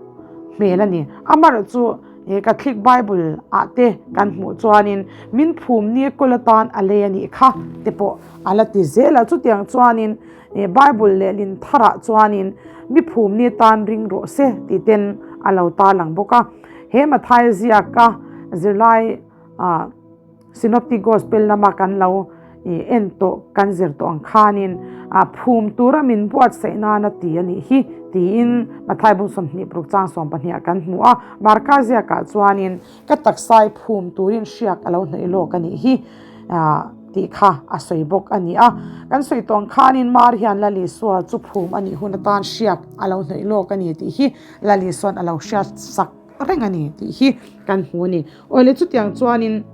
S1: hmel a ni. Amaherawh chu he Catholic Bible ah te kan hmuh chuanin min phum ni kawl atan a lei a nih kha te pawh a la ti zel a. Chutiang chuanin He Bible lehlin tharah chuanin mi phumni tan ring rawh se tih ten a lo tarlang bawk a. He Mathaia ziaka zirlai Synoptic Gospel lama kan lo en tawh kan zir tawh ang khanin phum tura min buatsaih nana ti a nih hi tiin Mathaia bung 26 chang 12 ah kan hmu a. Marka ziakah chuanin ka taksai phum turin hriak a lo hnaih lawk a nih hi. Tih kha a sawi bawk a ni a. Kan sawi tawng khanin Mar hian Lal Isua chu phum a nih hun atan hriak a lo hnawih lawk a ni tih hi Lal Isua'n a lo hriat sak reng a ni tih hi kan hmu a ni. Awle chutiang chuanin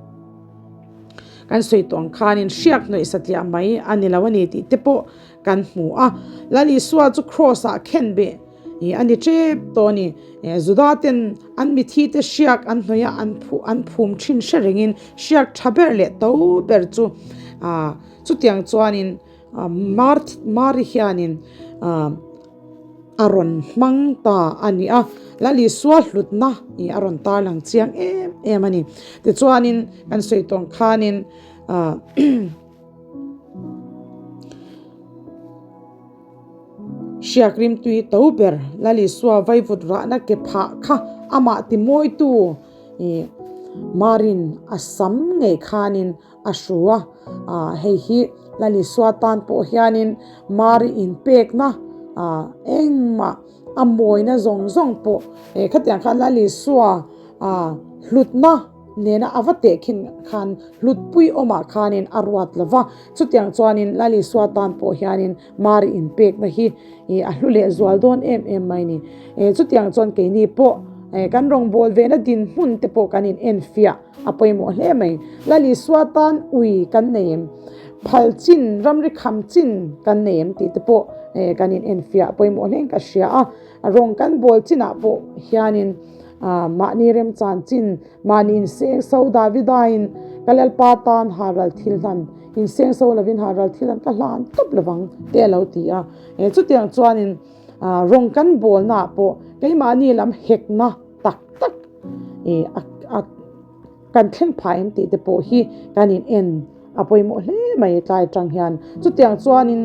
S1: kan sawi tawng khanin hriak hnawih satliah mai a ni lo a ni tih te pawh kan hmu a. Lal Isua chu Kraws ah khen beh Ih a ni tep tawh a ni. Juda ten an mithi te hriak an hnawih a an phu an phum thin hre rengin hriak tha ber leh to ber chu ah chutiang chuanin mar mari hianin ah a rawn hmang ta a ni a. Lal Isua hlutna ih a rawn tarlang chiang em em a ni. Tichuanin kan sawi tawng khanin ah Hriak rimtui to ber Lal Isua vaivut rahna ke phah kha amah timawitu ih Marin a sam ngei khanin a hru a, ah hei hi Lal Isua tan pawh hianin Mari inpekna ah engmah a mawina zawng zawng pawh eh khatiang khan Lal Isua ah hlutna nena a va teh khin khan hlutpui awmah khanin a ruat lo va, chutiang chuanin Lal Isua tan pawh hianin Mari inpekna hi ih a hlu leh zual dawn em em mai ni. Eh chutiang chuan keini pawh eh kan rawngbâwl vehna dinhmun te pawh kan in enfiah a pawimawh hle mai. Lal Isua tan ui kan nei em? Phal chin, ramri kham chin kan nei em tih te pawh eh kan in enfiah a pawimawh hle in ka hria a. Rawng kan bawl chinah pawh hianin mahni remchan chin, mahni inseng so Davidain ka Lalpa tan haral thil hlan, inseng so lovin haral thil hlan ka hlan tawp lovang te a lo ti a. Chutiang chuanin rawng kan bawlnaah pawh keimahni lam hekna tak tak kan thleng phah em tih te pawh hi kan in en a pawimawh hle mai tlai atang hian. Chutiang chuanin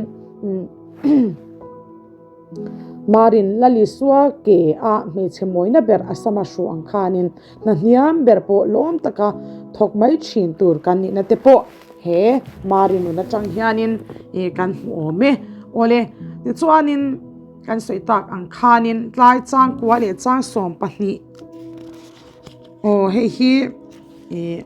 S1: Marin Lal Isua ke a hmeichhe mawina ber a sama hruh ang khanin hna hniam ber pawh lawm taka thawk mai thin tur kan nihna te pawh he Mari nun atang hianin kan hmu awm e. Awle, tichuanin kan sawi tak ang khanin tlai chang kua leh chang 12 aw hei hi ih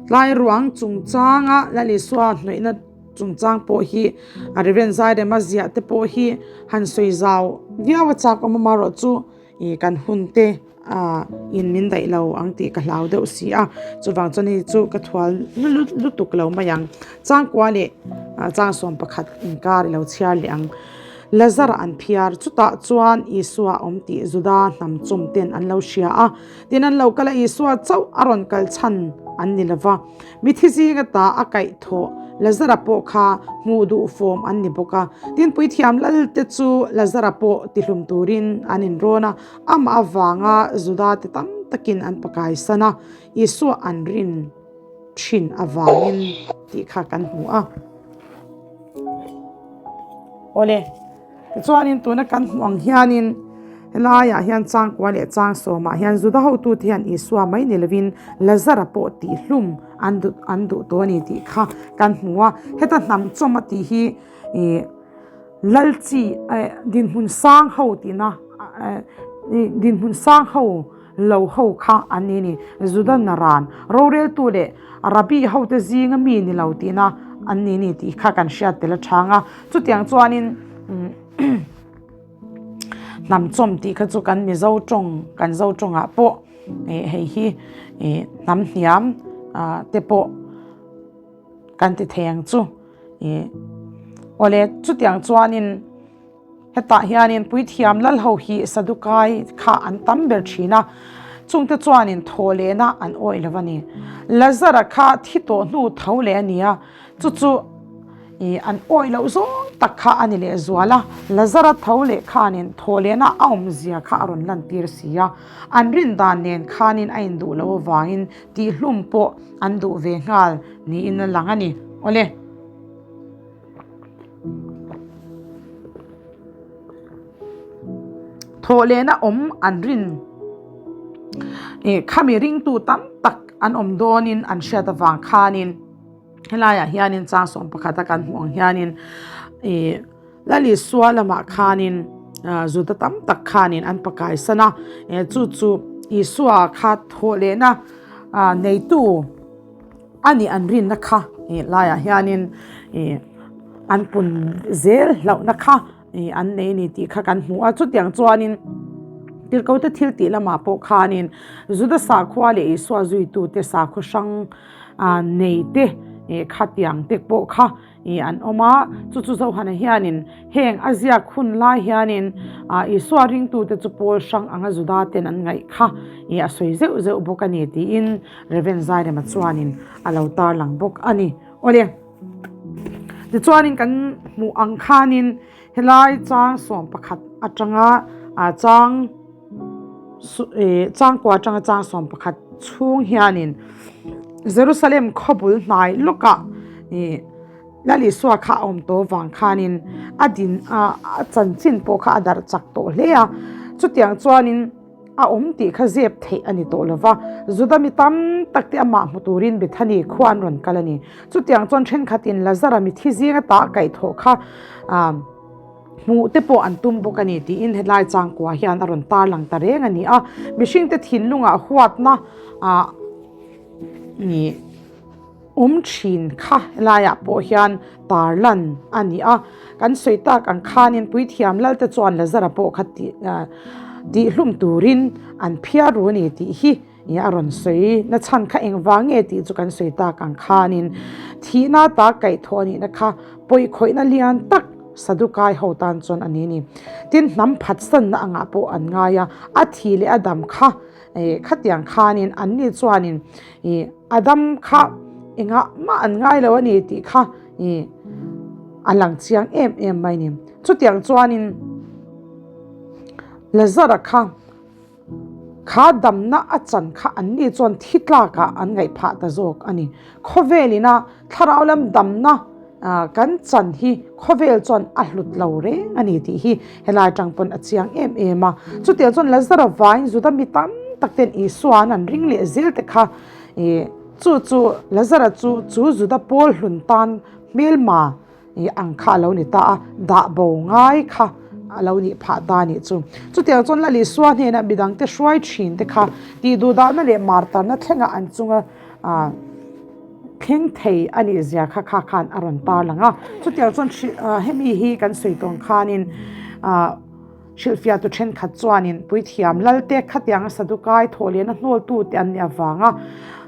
S1: Tlai ruang chungchanga Lal Isua hnawihna chungchang pawh hi a Reverend Zairema ziah te pawh hi han sawi zau viau a chak awm amaherawh chu ih kan hun te ah in min daih lo ang tih ka hlau deuh si a, chuvang chuan hei chu ka thual lutuk lo mai ang. Changkua leh chang 11 inkar i lo chhiar leh ang. Lazara an phiar, chutah chuan Isua a awm tih Juda hnam chawm ten an lo hria a. Tin an lo kal a, Isua chauh a rawn kal chhan an ni lo va. Mithi zinga ta a kaih thawh Lazara pawh kha hmuh duh fawm an ni bawk a. Tin puithiam lalte chu Lazara pawh tihlum turin an inrawn a, amah avanga Juda te tam takin an pakai san a, Isua an rin thin avangin tih kha kan hmu a. Awle, tichuanin tuna kan hmuh ang hianin helaiah hian changkua leh chang sawmah hian Juda hotute hian Isua mai ni lovin Lazara pawh tihhlum an duh an duh tawh a ni tih kha kan hmu a. Heta hnam chawm a tih hi ih Lalchi eh dinhmun sang ho tihna eh. Dinhmun sang ho lo ho kha an ni ni. Juda naran roreltu leh Rabbi hote zinga mi ni lo tihna an ni ni tih kha kan hriat tel a chhang a. Chutiang chuanin hnam chawm tih kha chu kan Mizo tawng kan Zo tawngah pawh hei hi hnam hniam te pawh kan ti thei ang chu. Awle chutiang chuanin. Hetah hianin puithiam lal ho hi Sadukai kha an tam ber thin a, chungte chuanin thaw lehna an awih lo a ni. Lazara kha thi tawh hnu tho leh a ni a, chu chu ih an awih loh zawng tak kha a ni leh zual a. Lazara tho leh khanin thaw lehna a awmzia kha a rawn lantir si a, an rin dan nen khanin a induh loh avangin tihhlum pawh an duh ve nghal niin a lang a ni. Awle. Thawh lehna awm an rin ih khami ringtu tam tak an awm dawnin an hriat avang khanin helaiah hianin chang sawm pakhata kan hmuh ang hianin ih Lalisua lamah khanin Juda tam tak khanin an pakai san a chu chu Isua kha thawh lehna neitu. A nih an rinna kha ih laiah hianin ih an pun zel hlauhna kha ih an nei a ni tih kha kan hmu a chutiang chuanin tirhkote thil tih lamah pawh khanin Juda sakhua leh Isua zuitute sakhaw hrang ah nei te ih khatiang te pawh kha. Ih an awm a, chu chu Zohana hianin heng a ziak hun lai hianin ah Isua ringtute chu pawl hrang anga Juda ten an ngaih kha ih a sawi zeuh zeuh bawk a ni tiin Rev. Zairema chuanin a lo tarlang bawk a ni. Awle, tichuanin kan hmuh ang khanin helai chang 11 atanga ah chang ih changkua atanga chang 11 chhung hianin Jerusalem khawbul hnai lawkah ih Lal Isua kha a awm tawh vang khanin a din a a chanchin pawh kha a darh chak tawh hle a, chutiang chuanin a awm tih kha zep theih a ni tawh lova, Juda mi tam tak te amah hmu turin Bethany khua an rawn kal a ni. Chutiang chuan thenkhatin Lazara mithi zinga tah kaihthawh kha ah. Hmuh te pawh an tum bawk a ni tiin helai changkua hian a rawn tarlang ta reng a ni a, mihringte thinlungah huatna ah nih awm thin kha helaiah pawh hian tarlan a ni a, kan sawi tak ang khanin puithiam lalte chuan Lazara pawh kha tih tihhlum turin an phiar ru a ni tih hi Ih a rawn sawi na chhan kha engvang nge tih chu kan sawi tak ang khanin thihna ta kaihthawh a nihna kha pawikhawihna lian tak Sadukai ho tan chuan a ni a ni. Tin, hnam phatsanna angah pawh an ngai a, a thi leh a dam kha ih khatiang khanin anni chuanin ih a dam kha engah mah an ngai lo a ni tih kha ih a lang chiang em em mai a ni. Chutiang chuanin Lazara kha. Kha damna a chan kha anni chuan thi tlakah an ngaih phah ta zawk a ni. Khawvelin a thlarau lam damna kan chan hi khawvel chuan a hlut lo reng a ni tih hi helai atang pawn a chiang em em a. Chutiang chuan Lazara vaiin Juda mi tam tak ten Isua an an ring leh zel te kha chu chu Lazara chu chu Juda pawl hlun tan hmelma I ang kha a lo ni ta a, dah bo ngai kha a lo nih phah ta a nih chu. Chutiang chuan Lal Isua hnenah midangte hruai thin te kha tih duhdahna leh martarna thlenga an chunga thleng thei a nih zia kha kha khan a rawn tarlang a. Chutiang chuan hemi hi kan sawi tawn khanin hrilhfiahtu thenkhat chuanin puithiam Lalte khatianga Sadukai thawhlehna hnawltute an nih avanga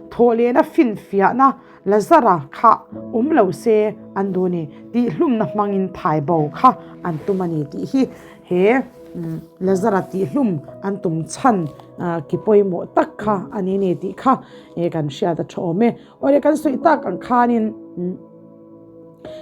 S1: thawhlehna finfiahna Lazara kha awm lo se an duh ni tih hlumna hmangin thai bo kha an tum a ni tih hi he Lazara tih hlum an tum chhan ki pawimawh tak kha a ni ni tih kha kan hriat a tha awm e. Awle kan sawi tak ang khanin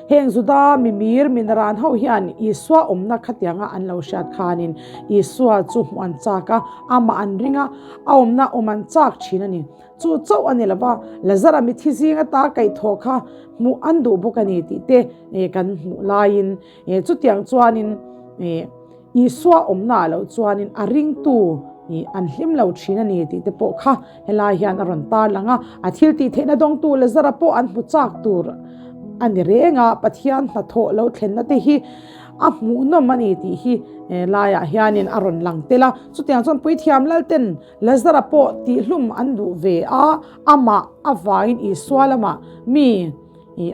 S1: heng Juda mimir minaran ho hian Isua awmna khatianga an lo hriat khanin Isua chu hmuh an chak a, amah an ring a, a awmna awm an chak thin a ni. Chu chauh a ni lo va, Lazara mithi zing ata kaihthawh kha hmuh an duh bawk a ni tih te kan hmuh laiin chutiang chuanin Isua awmnaah loh chuanin a ringtu an hlim lo thin a ni tih te pawh kha helai hian a rawn tarlang a. A thil tih theihna dawngtu Lazara pawh an hmu chak tur a ni reng a, Pathian hnathawh lo thlenna te hi a hmuhnawm a ni tih hi laiah hianin a rawn lang tel a. Chutiang chuan Puithiam Lalten Lazara pawh tihhlum an duh ve a, amah avangin Isua lamah mi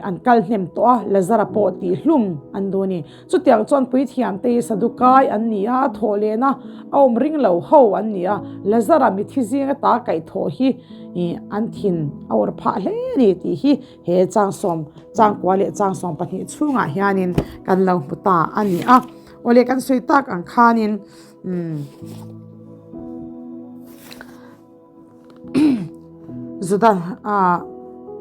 S1: an kal hnem tawh a, Lazara pawh tihhlum an duh a ni. Chutiang chuan Puithiamte hi Sadukai an ni a, thawhlehna a awm ring lo ho an ni a, Lazara mithi zinga ta kaihthawh hi an thin a awrh phah hle a ni tih hi he changsawm changkua leh changsawm pahnih chhungah hianin kan lo hmu ta a ni a. Awle kan sawi tak ang khanin umm Juda ah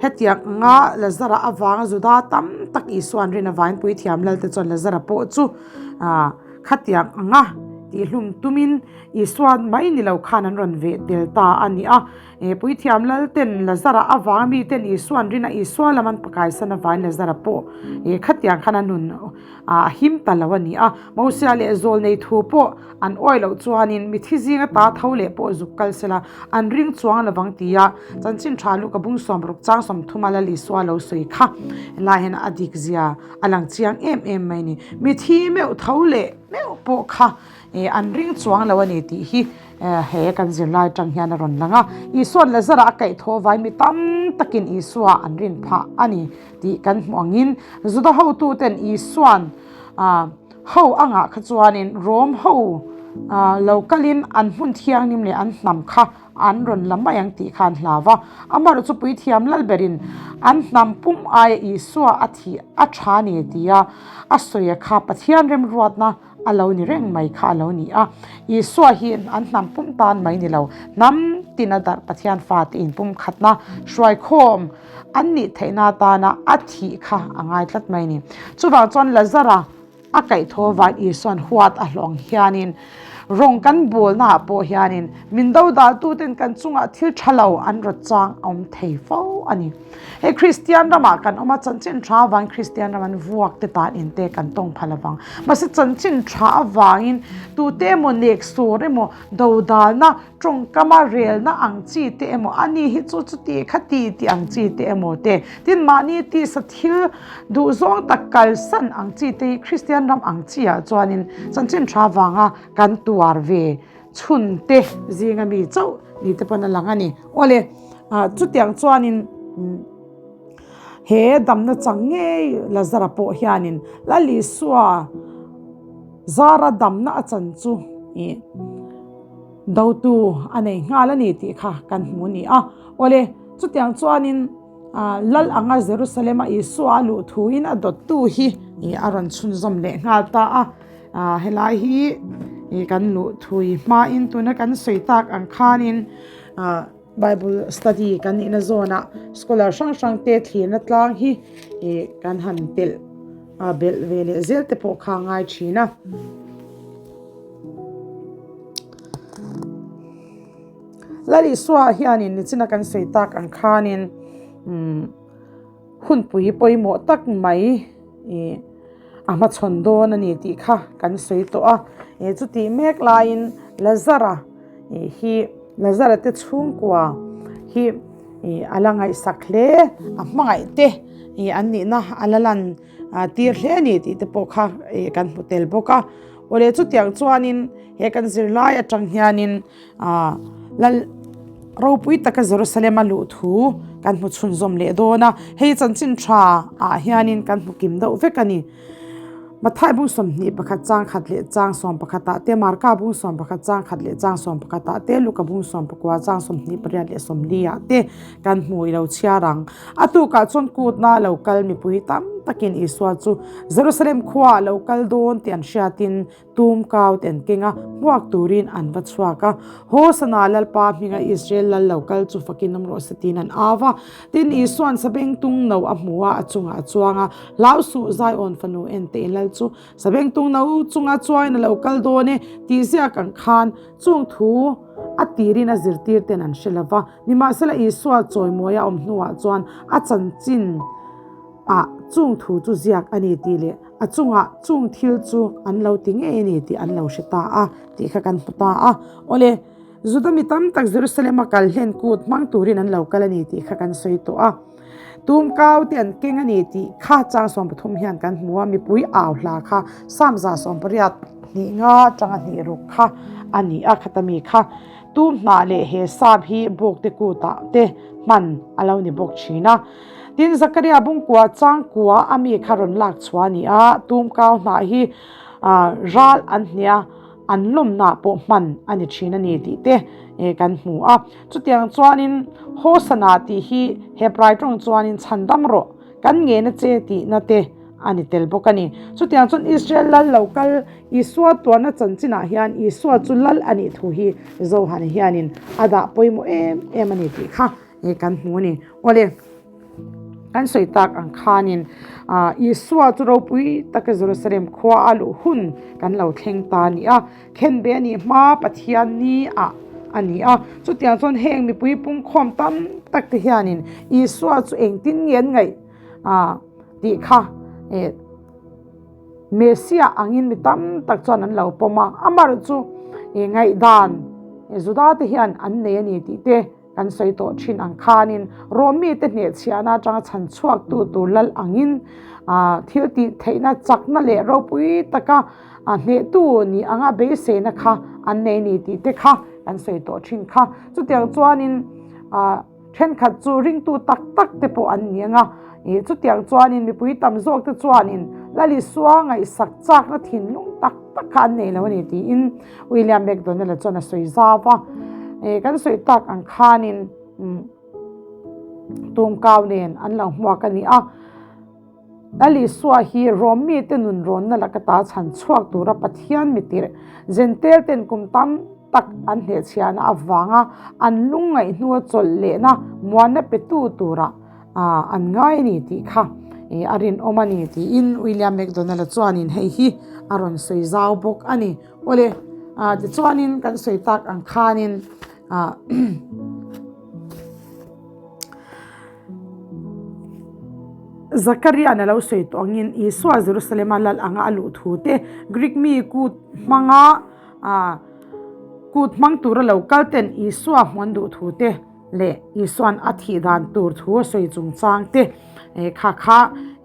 S1: hetiang anga Lazara avanga Juda tam tak Isua'n rin avain puithiam Lalte chuan Lazara pawh chu ah khatiang anga tihhlum tumin Isua'n mai ni lo khan an rawn veh tel ta a ni a. He puithiam Lalten Lazara avanga miten Isua'n rin a Isua lam an pakaisan avain Lazara pawh khatiang khan a nun a him ta lo a ni a. Mosia leh Zawlnei thu pawh an awi loh chuanin mithi zinga ta tho leh pawh zuk kal sela an ring chuang lovang tia chanchin tha Luka bung 60 chang 30 a Lal Isua lo sawi kha helai hian a dik zia a lang chiang em em mai a ni. Mithi meuh tho leh meuh pawh kha an ring chuang lo a ni tih hi He kan zirlai atang hian a rawn lang a, Isua'n Lazara a kaih thaw vai mi tam takin Isua an rin phah a ni tih kan hmuh angin Juda hotuten Isua'n ho angah kha chuanin Rom ho lo kalin an hmun thianghlim leh an hnam kha an rawn la mai ang tih kha an hlau va. Amaherawhchu chu puithiam lalberin an hnam pum aia Isua a thih a tha ni tia a sawi a kha Pathian remruatna a lo ni reng mai kha a lo ni a. Isua hi an hnam pum tan mai ni lo, hnam tina darh Pathian fate inpumkhatna hruaikhawm an nih theihna atana a thih kha a ngai tlat mai a ni. Chuvang chuan Lazara a kaihthawh avang Isua'n huat a hlawng hianin rawng kan bawlnaah pawh hianin min dodaltuten kan chungah thil tha lo an rawt chang a awm thei fo a ni. Hei Kristian ramah kan awm a, chanchin tha avangin Kristian ram an vuak te tan in te kan tawng phal avang. Mahse chanchin tha avangin tute emaw nek sawr emaw dodalna tawngkama relna ang chi te emaw a ni hi chu chuti kha ti tih ang chi te emaw te tin mahni tisa thil duhzawng tak kalsan ang chi te hi Kristian ram ang chi ah chuanin chanchin tha avanga kan tuar ve chhun te zinga mi chauh ni te pawn a lang a ni. Awle, chutiang chuanin he damna chang ngei Lazara pawh hianin Lal Isua zara damna a chan chu ih dotu a nei nghal a ni tih kha kan hmu a ni a. Awle, chutiang chuanin Lal anga Jerusalem-a Isua a luh thuin a dawttu hi a rawn chhunzawm leh nghal ta a. Helai hi kan luh thui hmain tuna kan sawi tak ang khanin Bible study kan nihna zawnah scholar hrang hrang te thlirna tlang hi kan han telh belh ve leh zel te pawh kha a ngai thin a. Lal Isua hianin nichina kan sawi tak ang khanin hunpui pawimawh tak mai ih A hmachhawn dawn a ni tih kha kan sawi tawh a, eh chutih mek laiin Lazara ih hi Lazara te chhungkua hi ih a la ngaihsak hle, a hmangaih te ih an nihna a la lan tir hle a ni tih te pawh kha ih kan hmu tel bawk a. Awle chutiang chuanin he kan zirlai atang hianin ah Lal ropui taka Jerusalem a luh thu kan hmu chhunzawm leh dawn a, hei chanchin tha ah hianin kan hmu kim deuh vek a ni. Mathai bung 21 chang khat leh chang 11 ah te, Marka bung 11 chang khat leh chang 11 ah te, Luka bung 19 chang 28 leh 40 ah te kan hmu i lo chhiar ang. A tukah chuan kutna lo kal mipui tam takin Isua chu Jerusalem khua ah lo kal dawn tih an hriatin Tum kau te an keng a, hmuak turin an va chhuak a. Hosana Lalpa hminga Israel lal lo kal chu fakin awm rawh se tiin an au va. Tin, Isua'n sabengtung no a hmu a, a chungah a chuang a. Hlau suh, Zion fanu en teh in lal chu sabengtung no chunga chuangin a lo kal dawn e tih ziak ang khan chung thu a tirin a zirtir ten an hre lo va. Nimahsela Isua chawimawi a awm hnuah chuan a chanchin ah chung thu chu ziak a ni tih leh A chungah chung thil chu an lo ti ngei a ni tih an lo hre ta a tih kha kan hmu ta a. Awle, Juda mi tam tak Jerusalem-a kal hlen kut hmang turin an lo kal a ni tih kha kan sawi tawh a. Tumkau te an keng a ni tih kha chang 13 hian kan hmu a, mipui au hla kha Psalm 180 hnih nga atanga hnih ruk kha a ni a, khata mi kha tum hnah leh he Psalm hi bawkte kutah te hman a lo ni bawk thin a. Tin, Zakaria bungkua chang kua a mi kha rawn lak chhuah a ni a, tumkau hnah hi ral an hnia an lawmna pawh hman a ni thin a ni tih te kan hmu a. Chutiang chuanin Hosana tih hi Hebrai tawng chuanin chhandam rawh, kan ngena che tihna te a ni tel bawk a ni. Chutiang chuan Israel lal lo kal Isua tuarna chanchinah hian Isua chu lal a nih thu hi Zohana hianin a dah pawimawh em em a ni tih kha kan hmu a ni. Awle, kan sawi tak ang khanin Isua chu ropui taka Jerusalem khua a luh hun kan lo thleng ta a ni a. Khenbe a nih hma Pathian ni ah a ni a. Chutiang chuan heng mipui pungkhawm tam tak te hianin Isua chu engtin nge an ngaih tih kha Messiah angin mi tam tak chuan an lo pawm a. Amaherawhchu chu ngaihdan Juda te hian an nei a ni tih te Kan sawi tawh thin ang khanin Rom mite hnehchhiahna atanga chhan chhuaktu tur lal angin thil tih theihna chakna leh ropui taka hnehtu ni anga beiseina kha an nei ni tih te kha kan sawi tawh thin kha. Chutiang chuanin thenkhat chu ringtu tak tak te pawh an ni anga chutiang chuanin mipui tam zawk te chuanin Lal Isua ngaihsak chakna thinlung tak tak kha an nei lo a ni tiin William McDonnell-a chuan a sawi zau a. Kan sawi tak ang khanin tumkau nen an lo hmuak a ni a. Lal Isua hi Rom mite nun rawnna laka ta chhan chhuak tura Pathian mitirh Jentail ten kum tam tak an hnehchhiahna avanga an lungngaih hnua chawlh lehna muanna petu tura an ngai a ni tih kha a rinawm a ni tiin William McDonald-a chuanin hei hi a rawn sawi zau bawk a ni. Awle, tichuanin kan sawi tak ang khanin Zakaria'n a lo sawi tawh angin Isua Jerusalem-a lal anga a luh thu te, Greek mi kut hmanga kut hmang tura lo kal ten Isua hmuan duh thu te, leh Isua'n a thih dan tur thu a sawi chungchang te kha kha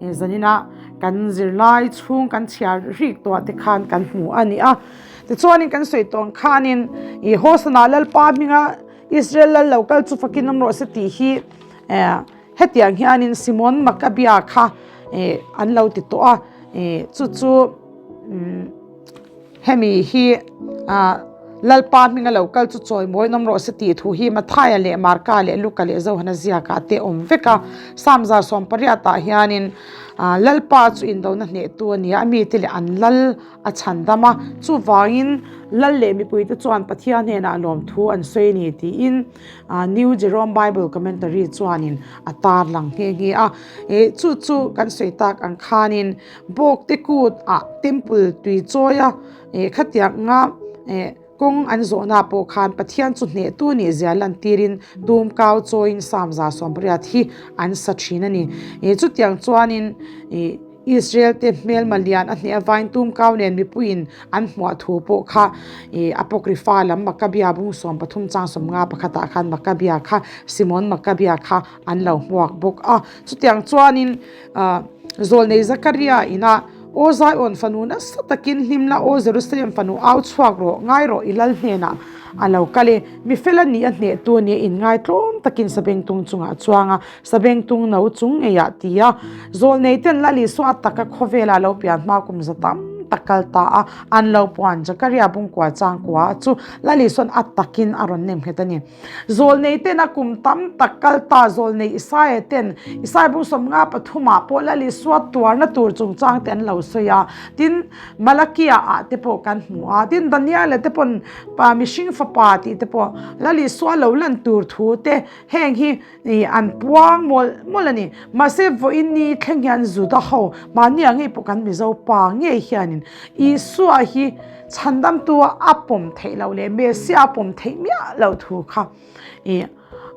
S1: zanina kan zirlai chhung kan chhiar rik tawh te khan kan hmu a ni a. Tichuanin kan sawi tawh ang khanin i Hosana Lalpa hminga Israel lal lo kal chu fakin awm rawh se tih hi hetiang hianin Simon Maccabea kha an lo ti tawh a, chu chu Hemi hi Lalpa hminga lo kal chu chawimawi nawm rawh se tih thu hi Mathaia leh Marka leh Luka leh Johana ziakah te awm vek a. Psalm 118 ah hianin Lalpa chu indona hnehtu a ni a, a mite leh an lal a chhandam a, chuvangin lal leh mipuite chuan Pathian hnenah lawmthu an sawi a ni tiin New Jerome Bible Commentary chuanin a tarlang nghe nghe a. Chu chu kan sawi tak ang khanin Bawkte kut ah temple tui chawi a eh khatiang nga eh kawng an zawhna pawh khan Pathian chu hnehtu nih zia lan tirin tum kau chawiin Psalm 118 hi an sa thin a ni. Eh chutiang chuanin eh Israel te hmelma lian a hneh avain tum kau nen mipuiin an hmuah thu pawh kha eh Apocrypha lam Maccabea bung 13 chang 51 pakhatah khan Maccabea kha Simon Maccabea kha an lo hmuak bawk a. Chutiang chuanin ah. Zawlnei Zakaria inah, Aw Zion fanu nasa takin hlim la, aw Jerusalem fanu au chhuak rawh, ngai rawh i lal hnenah a lo kal e. Mi fel a nih a hnehtu a nia inngai tlawm takin sabengtung chungah a chuang a, sabengtung no chung ngeiah ti a. Zawlnei ten Lal Isua a taka khawvela lo pian hma kum za tam tak kal ta a, an lo puan Zakaria bungkua changkua chu Lal Isua'n a takin a rawn nem nghet a ni. Zawlnei ten a kum tam tak kal ta zawlnei Isaia ten Isaia bung 53 ah pawh Lal Isua tuarna tur chungchang te an lo sawi a, tin Malakia ah te pawh kan hmu a, tin Daniela te pawn pa mihring fapa tih te pawh Lal Isua lo lan tur thu te heng hi an puang mawlh mawlh a ni. Mahse vawiin ni thleng hian Juda ho mahni ah ngei pawh kan Mizo pa ngei hianin Isua hi Chhandamtu a pawm theih loh leh Messiah a pawm theih miah loh thu kha ih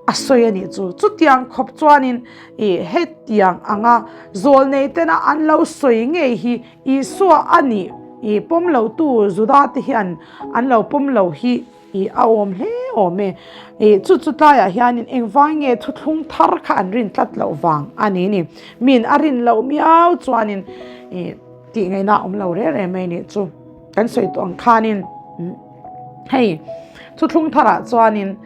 S1: a sawi a nih chu. Chutiang khawp chuanin ih hetiang anga zawlnei tena an lo sawi ngei hi Isua a nih ih pawm lotu Juda te hian an lo pawm lo hi. I a awm hle awm e. I chu chu tlaiah hianin engvai nge thuthlung thar kha an rin tlat loh vang a ni ni. Min a rin loh miau chuanin i tih ngaihna a awm lo reng reng mai nih chu. Kan sawi tawh ang khanin hei thuthlung tharah chuanin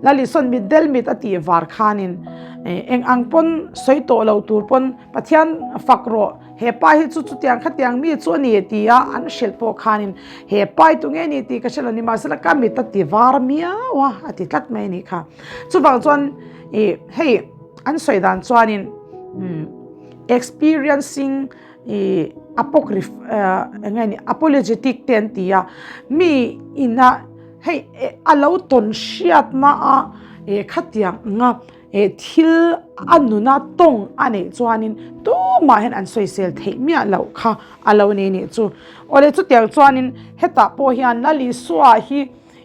S1: Lalisawn mit del mit a tih var khanin eng ang pawn sawi tawh lo tur pawn Pathian fak rawh he pa hi chu chutiang khatiang mi chu a ni ti a an hrilh pawh khanin he pa hi tunge ni tih ka hre lo ni mahsela ka mit a ti var miau a a ti tlat mai a nih kha. Chuvang chuan ih hei an sawi dan chuanin umm experiencing ih apocryph eng nge ni apologetic te an ti a mi ina hei a lo tawn hriatna a ih khatiang anga He thil a nuna tawng a neih chuanin tumah hian an sawisel theih miah loh kha a lo ni nih chu. Awle chutiang chuanin hetah pawh hian Lal Isua hi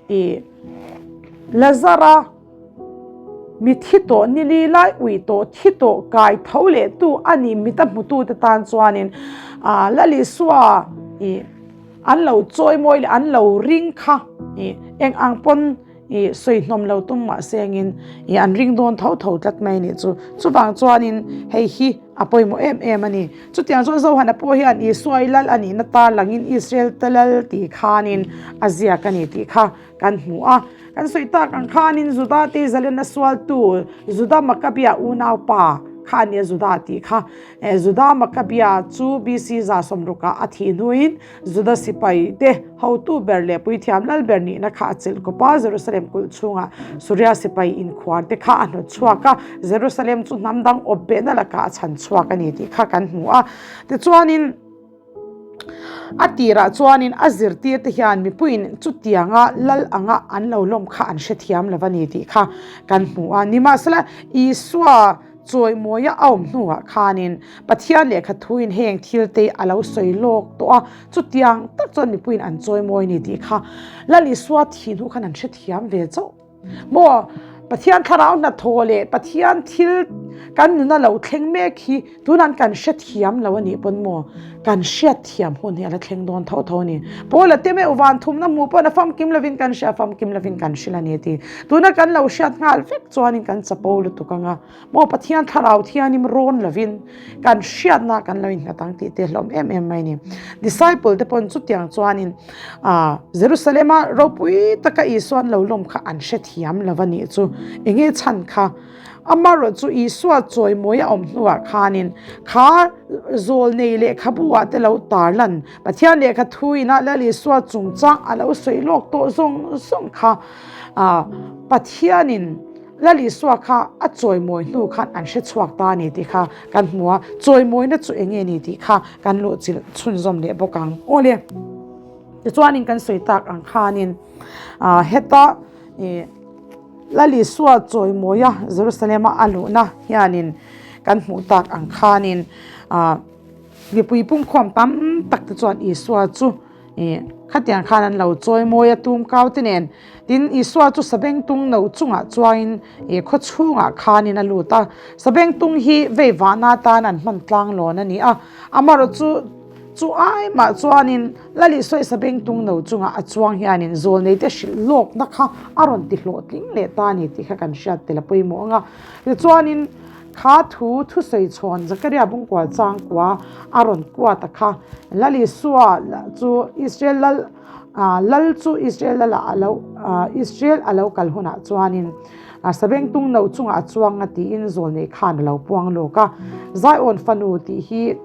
S1: ih Lazara mi thi tawh nili lai ui tawh thi tawh kai tho leh tu a nih mit a hmutute tan chuanin ah Lal Isua ih an lo chawimawi leh an lo ring kha ih eng ang pawn I sawi hnawm lo tum mah sengin i an ring dawn tho tho tlat mai nih chu. Chuvang chuanin hei hi a pawimawh em em a ni. Chutiang chuan Zohana pawh hian Isua i lal a nihna tar langin Israel te lal tih khanin a ziak a ni tih kha kan hmu a. Kan sawi tak ang khanin Juda te zalenna sualtu Juda Makabia unaupa kha a nia Juda tih kha. Juda Makabia chu BC 160 ah a thih hnuin Juda sipai te hotu ber leh puithiam lal ber nihna kha a chelh kawp a, Jerusalem kulh chhungah Suria sipai inkhuar te kha a hnawt chhuak a, Jerusalem chu hnam dang awp behna lakah a chhan chhuak a ni tih kha kan hmu a. Tichuanin, a tirah chuanin a zirtir te hian mipuiin chutianga lal anga an lo lawm kha an hrethiam lo va ni tih kha kan hmu a. Nimahsela, Isua Chawimawia a awm hnuah khanin Pathian lehkha thuin heng thil te a lo sawi lawk tawh a, chutiang tak chuan mipuiin an chawimawi ni tih kha Lal Isua thih hnu khan an hrethiam ve chauh maw? Pathian thlarau hnathawh leh Pathian thil kan nuna lo thleng mek hi tunah kan hrethiam lo a nih pawn maw kan hriatthiam hun hi a la thleng dawn tho tho a ni. Paula te meuh van thumna hmuh pawn a famkim lovin kan hria, famkim lovin kan hrilh a ni a ti. Tuna kan lo hriat nghal vek chuanin kan chapo lutuk ang a. Maw Pathian thlarau thianim rawn lovin kan hriatna kan lo innghat ang tih te hlawm em em mai a ni. Disciple te pawn chutiang chuanin ah Jerusalem-a ropui taka Isuan lo lawm kha an hrethiam lo va nih chu. Enge chhan kha? Amaherawh chu Isua chawimawi a awm hnuah khanin kha zawlnei lehkhabu ah te lo tarlan Pathian lehkha thuin-ah Lal Isua chungchang a lo sawi lawk tawh zawng zawng kha ah Pathianin Lal Isua kha a chawimawi hnu khan an hre chhuak ta a ni tih kha kan hmu a, chawimawina chu eng nge ni tih kha kan luhchilh chhunzawm leh bawk ang. Awle, tichuanin kan sawi tak ang khanin heta Lal Isua chawimawia Jerusalem-a a luhna hianin kan hmuh tak ang khanin mipui pumkhawm tam tak te chuan Isua chu Ih, khatiang khan an lo chawi mawi a tum kau te nen. Tin, Isua chu sabengtung no chungah chuangin ih khaw chhungah khanin a lut a. Sabengtung hi vei vahna atan an hman tlang lawn a ni a. Amaherawh chu, chu ai mah chuanin Lal Isua i sabengtung no chungah a chuang hianin zawlneite hrilh lawkna kha a rawn ti hlawhtling leh ta a ni tih kha kan hriat tel a pawimawh ang a. Tichuanin, Kha thu thusawi chhawn Zakaria bungkual changkua a rawn kuat a kha. Lal Isua chu Israel lal lal chu Israel lal ah a lo Israel a lo kal hunah chuanin sabengtung no chungah a chuang a tiin zawlnei khan a lo puang lawk a. Zion fanu tih hi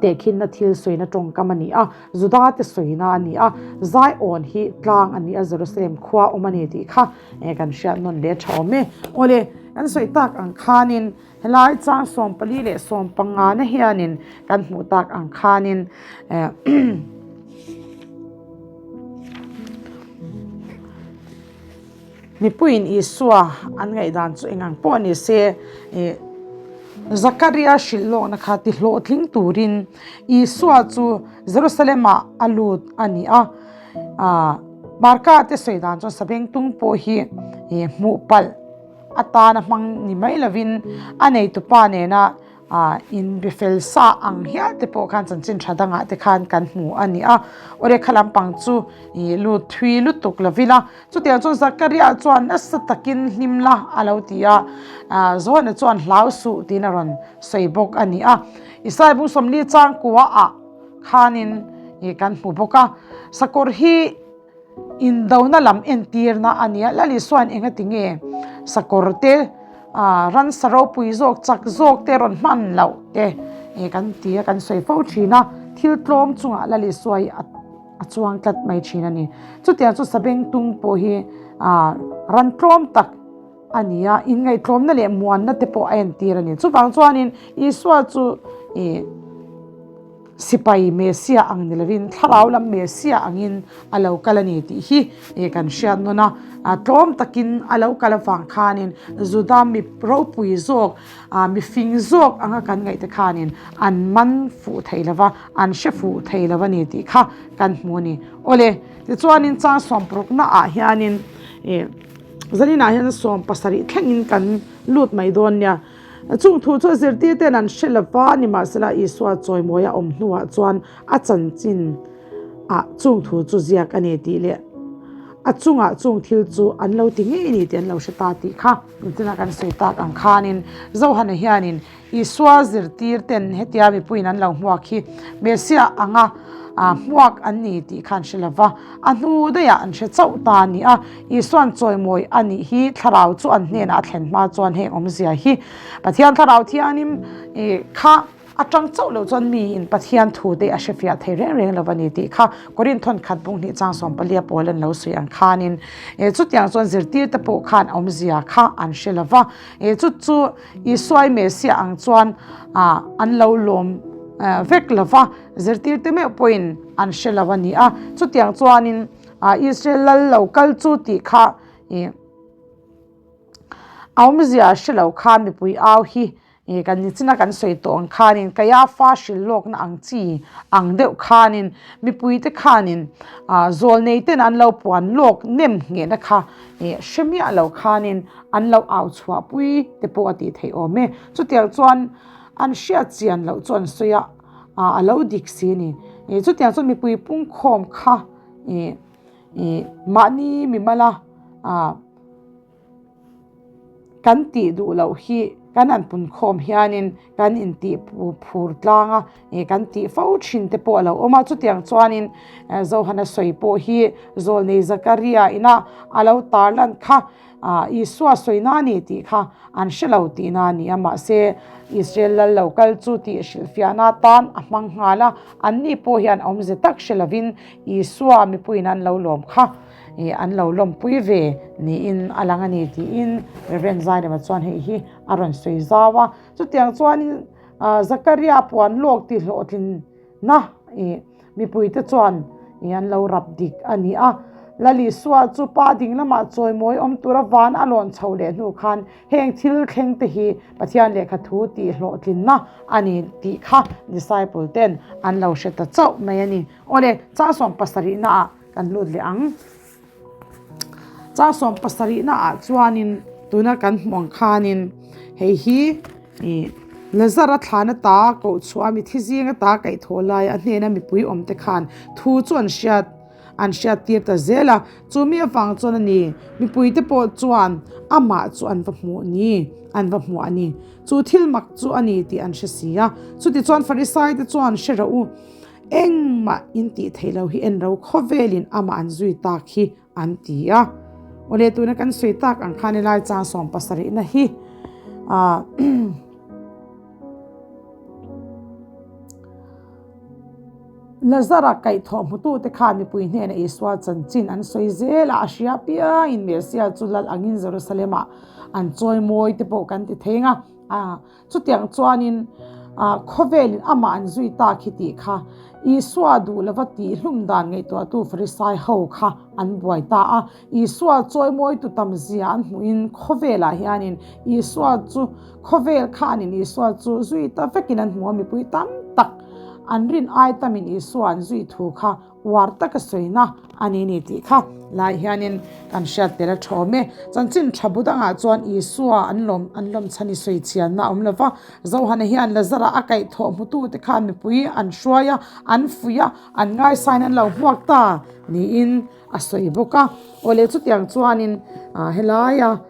S1: Tehkhinna thil sawina tawngkam a ni a, Juda te sawina a ni a, Zion hi tlang a ni a, Jerusalem khua awm a ni tih kha kan hriat nawn leh tha awm e. Awle, kan sawi tak ang khanin helai chang 14 leh 15 na hianin kan hmuh tak ang khanin Mipuiin Isua an ngaihdan chu engang pawh a ni se, Zakaria hrilh lawkna kha ti hlawhtling turin Isua chu Jerusalem-ah a lut a ni a. Marka te sawi dan chuan sabengtung pawh hi hmuh palh atana hmang ni mai lovin a neitupa nena. Ah in befel sa ang hial te pawh khan chanchin tha dangah te khan kan hmu a ni a. Awle kha lampang chu ih lut thui lutuk lovin a. Chutiang chuan Zakaria chuan nasa takin hlim la a lo ti a, ah Johana chuan hlau suh tiin a rawn sawi bawk a ni a. Isaiah bung 40 changkua ah khanin ih kan hmu bawk a. Sakawr hi Indona lam entirna a nia. Lal Isuain engati nge sakawr te, ransa ropui zawk, chak zawk te rawn hman loh te kan ti a, kan sawi fo thin a. Thil tlawm chungah Lal Isua hi a chuang tlat mai thin a ni. Chutiang chu sabengtung pawh hi ran tlawm tak a ni a, inngaihtlawmna leh muanna te pawh a entir a ni. Chuvang chuanin Isua chu ih. Sipai Messiah ang ni lovin thlarau lam Messiah angin a lo kal a ni tih hi kan hriat nawn a. Tlawm takin a lo kal avang khanin Juda mi ropui zawk, mi fing zawk anga kan ngaihte khanin an man fuh thei lo va, an hre fuh thei lo a ni tih kha kan hmu a ni. Awle, tichuanin chang sawmparukna ah hianin zaninah hian 70 thlengin kan lut mai dawn nia. Chung thu chu zirtir ten an hre lova, nimahsela Isua chawimawi a awm hnuah chuan a chanchin ah chung thu chu ziak a ni tih leh a chungah chung thil chu an lo ti ngei ni tih an lo hre ta tih kha inchina kan sawi tak ang khanin Johana hianin Isua zirtir ten hetia mipuiin an lo hmuak hi Messiah anga hmuak an ni tih kha an hre lova, a hnu daihah an hre chauh ta a ni a. Isuan chawimawi a nih hi thlarau chu an hnenah a thlen hma chuan heng awmzia hi Pathian thlarau thianim kha atang chauh loh chuan miin Pathian thu te a hrefiah thei reng reng lo a ni tih kha Korinthon khat bung hnih chang 14 pawl an lo sawi ang khanin chutiang chuan zirtir te pawh khan awmzia kha an hre lo va, chu chu Isuai Messiah ang chuan an lo lawm vek lo va, zirtir te meuh pawhin an hre lo a ni a, chutiang chuanin Ah Israel lal lo kal chu tih kha ih a awmzia hre lo khan mipui au hi ih kan nichina kan sawi tawh ang khanin Kaiafa hrilh lawkna ang chi ang deuh khanin mipui te khanin ah zawl nei ten an lo puan lawk nem nghehna kha ih hre miah lo khanin an lo au chhuah pui te pawh a tih theih awm e. Chutiang chuan an hriat chian loh chu an sawi a ah a lo dik si a ni. Ih chutiang chuan mipui pungkhawm kha Ih ih mahni mimala ah kan tih duh loh hi kan han pun khawm hianin kan intih phur tlang a ih kan tih fo thin te pawh a lo awm a chutiang chuanin Johana sawi pawh hi Zawlnei Zakaria ina a lo tarlan kha. Ah, Isua sawina a ni tih kha an hre lo tihna a ni a, mahse Israel lal lo kal chu tih hrilhfiahna atan a hmang nghal a, anni pawh hian awmze tak hre lovin Isua mipuiin an lo lawm kha ih an lo lawmpui ve niin a lang a ni tiin Rev. Zairema chuan hei hi a rawn sawi zau a. Chutiang chuanin Zakaria puan lawk tih hlawhtlinna ih Mipuite chuan i an lo rap dik a ni a. Lal Isua chu pa ding lamah chawimawi awm tura van a lawn chho leh hnu khan heng thil thleng te hi Pathian lehkha thu tih hlawhtlinna a ni tih kha disciple ten an lo hre ta chauh mai a ni. Awle, chang 70 naah kan lut leh ang. Chang 70 naah chuanin tuna kan hmuh ang khanin hei hi ih Lazara thlan ata koh chhuah a mithi zing ata kaih thawh lai a hnena mipui awm te khan thu chu an hriat an hriat tir ta zel a, chu mi avang chuan a ni mipui te pawh chuan amah chu an va hmuh ni an va hmuh a ni chu thil mak chu a ni tih an hre si a, chutichuan Farisai te chuan hre rawh u. Engmah in tih theih loh hi en ro khawvelin amah an zui tak hi an ti a. Awle tuna kan sawi tak ang khan helai chang 70 na hi ah Lazara kaihthawh hmutute khan mipui hnena Isua chanchin an sawi zel a, a hria piangin Messiah chu lal angin Jerusalem-ah an chawi mawi te pawh kan ti thei ang a. Chutiang chuanin khawvelin amah an zui tak hi tih kha Isua duh lova tihhlum dan ngaihtuahtu Farisai ho kha an buai ta a. Isua chawimawitu tam zia an hmuhin khawvelah hianin Isua chu khawvel khanin Isua chu zui ta vekin an hmu a, mipui tam tak. an rin ai tamin Isua an zui thu kha uar taka sawina a ni ni tih kha lai hianin kan hriat tel a thawm e. Chanchin tha bu dangah chuan Isua an lawm an lawm chhan i sawi chianna a awm lo va, Zohana hian Lazara a kaihthawh hmutute khan mipui an hruai a, an fuih a, an ngaisain an lo hmuak ta niin a sawi bawk a. Awle chutiang chuanin helaia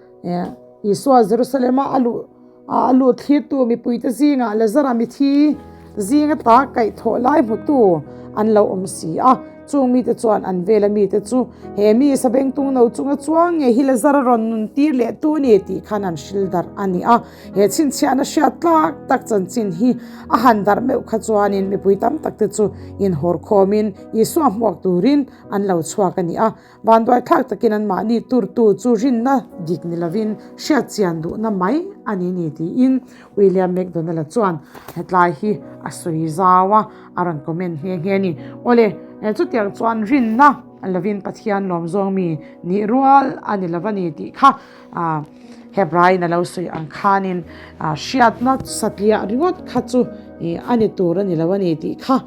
S1: Isua Jerusalema a luh a lut thlirtu mipuite zingah Lazara mithi zinga ta kaihthawh lai hmutu an lo awm si a. Chung mite chuan an vela mite chu he mi sabengtung no chunga chuang nge hi Lazara rawn nun tir leh tu ni tih khan an hril darh a ni a. He chhinchhiahna hriat tlak tak chanchin hi a han darh meuh kha chuanin mipui tam tak te chu inhawr khawmin Isua hmuak turin an lo chhuak a ni a. Vanduai thlak takin anmahni turtu chu rinna dik ni lovin hriat chian duhna mai a ni ni tiin William McDonald-a chuan hetlai hi a sawi zau a, a rawn comment nghe nghe a ni. Awle, chutiang chuan rinna lovin Pathian lawm zawng mi nih rual a ni lo a ni tih kha Hebraiin a lo sawi ang khanin hriatna satliah ringawt kha chu a ni tur a ni lo a ni tih kha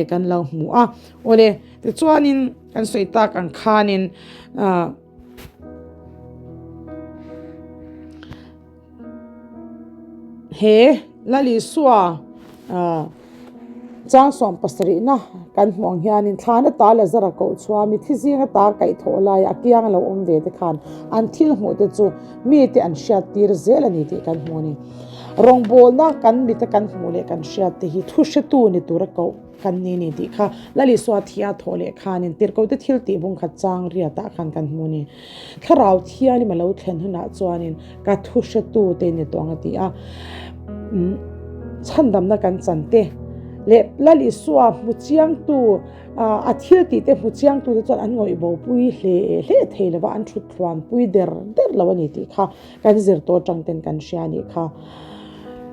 S1: kan lo hmu a. Awle, tichuanin Kan sawi tak ang khanin ah he Lal Isua ah Changsawm pasarihna kan hmuh ang hianin thlana ta Lazara koh chhuah mithi zinga ta kaihthawh laia a kiang a lo awm ve te khan an thil hmuh te chu mite an hriat tir zel a ni tih kan hmu a ni. Rawngbawlna kan mite kan hmuh leh kan hriat te hi thu hretu ni tura koh. Kan ni ni tih kha Lal Isua thia thawh leh khanin tirhkote thil tih bung khat chang riatah khan kan hmu ni. Thlarau thianim a lo thlen hunah chuanin ka thu hretu te ni tawh ang a ti a. Chhandamna kan chan te leh Lal Isua hmu chiangtu a thil tih te hmu chiangtu te chuan an ngawih bo pui hle hle thei lova an thut thluan pui der der lo a ni tih kha kan zir tawh atang ten kan hria a nih kha.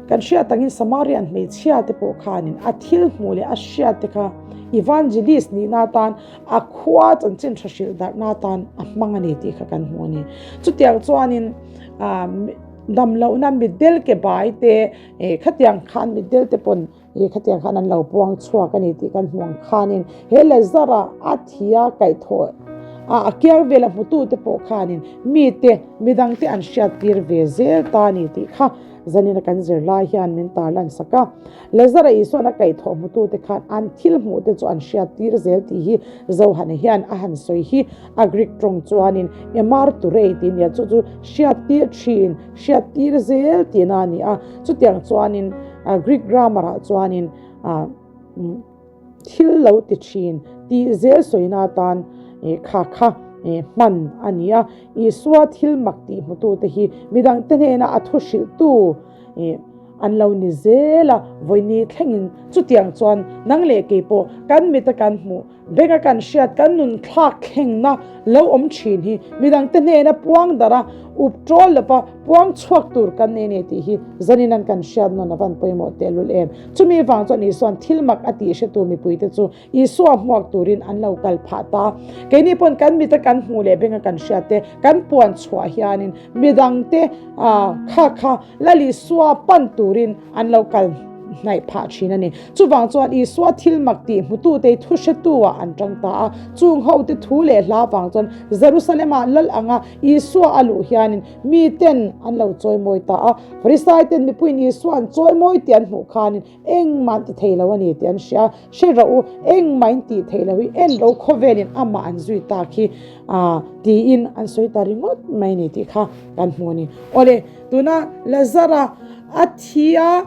S1: Kan hriat angin Samarian hmeichhia te pawh khanin a thil hmuh leh a hriat te kha evangelist nihna atan a khua chanchin tha hrilh darhna atan a hmang a ni tih kha kan hmu a ni. Chutiang chuanin damlohna mitdel ke bai te khatiang khan mitdel te pawn khatiang khan an lo puang chhuak a ni tih kan hmu ang khanin he Lazara a thia kaihthawh a kiang vela hmutute pawh khanin mite midangte an hriattir ve zel ta a ni tih kha Zanina kan zir lai hian min tarlan sak a. Lazara Isuan a kaihthawh hmutute khan an thil hmuhte chu an hriattir zel tih hi Zohana hian a han sawi hi a Greek tawng chuanin emarturei tih nia chu chu hriattir thin, hriattir zel tihna a ni a. Chutiang chuanin Greek grammar ah chuanin Thil lo ti thin tih zel sawina atan kha kha hman a ni a. Isua thil mak tih hmutute hi midangte hnena a thu hrilhtu an lo ni zel a, vawini thlengin chutiang chuan nang leh kei pawh kan mita kan hmuh, benga kan hriat, kan nun thlak thlengna lo awm thin hi midangte hnena puang darh a, up tawl lova puang chhuak tur kan nei nei tih hi zanin an kan hriat nawn a van pawimawh tehlul em. Chumi vang chuan Isua'n thil mak a tih hretu mipuite chu Isua hmuak turin an lo kal phah ta. Keini pawn kan mita kan hmuh leh benga kan hriat te kan puan chhuah hianin midangte kha kha Lal Isua pan turin an lo kal hnaih phah thin a ni. Chuvang chuan Isua thil mak tih hmutute thu hretu ah an tang ta a. Chung hote thu leh hla vang chuan Jerusalem-ah Lal anga Isua a luh hianin Miten an lo chawimawi ta a, Farisaiten mipuiin Isua an chawimawi tih an hmuh khanin engmah an ti thei lo a ni tih an hria a, Hre rawh u, engmah in tih theih loh hi en ro khawvelin amah an zui tak hi tiin an sawi ta ringawt mai a ni tih kha kan hmu a ni. Awle, tuna Lazara a thi a,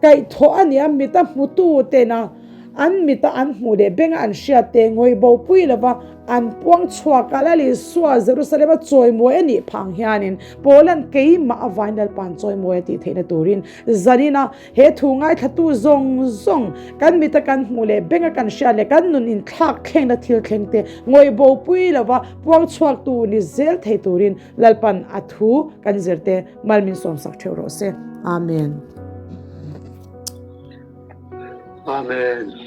S1: kaihthawh a ni a, mita hmutu tena an mita an hmuh leh benga an hriat te ngawihbopui lova An puang chhuak a, Lal Isua Jerusalem a chawimawi a nih phang hianin Paula'n keimah a vain Lalpa'n chawimawi a tih theihna turin zanina he thu ngaithlatu zawng zawng kan mita kan hmuh leh benga kan hriat leh kan nun inthlak thlengna thil thlengte ngawihbopui lova puang chhuaktu ni zel thei turin Lalpa'n a thu kan zirte mal min sawmsak theuh rawh se. Amen.
S2: Amen.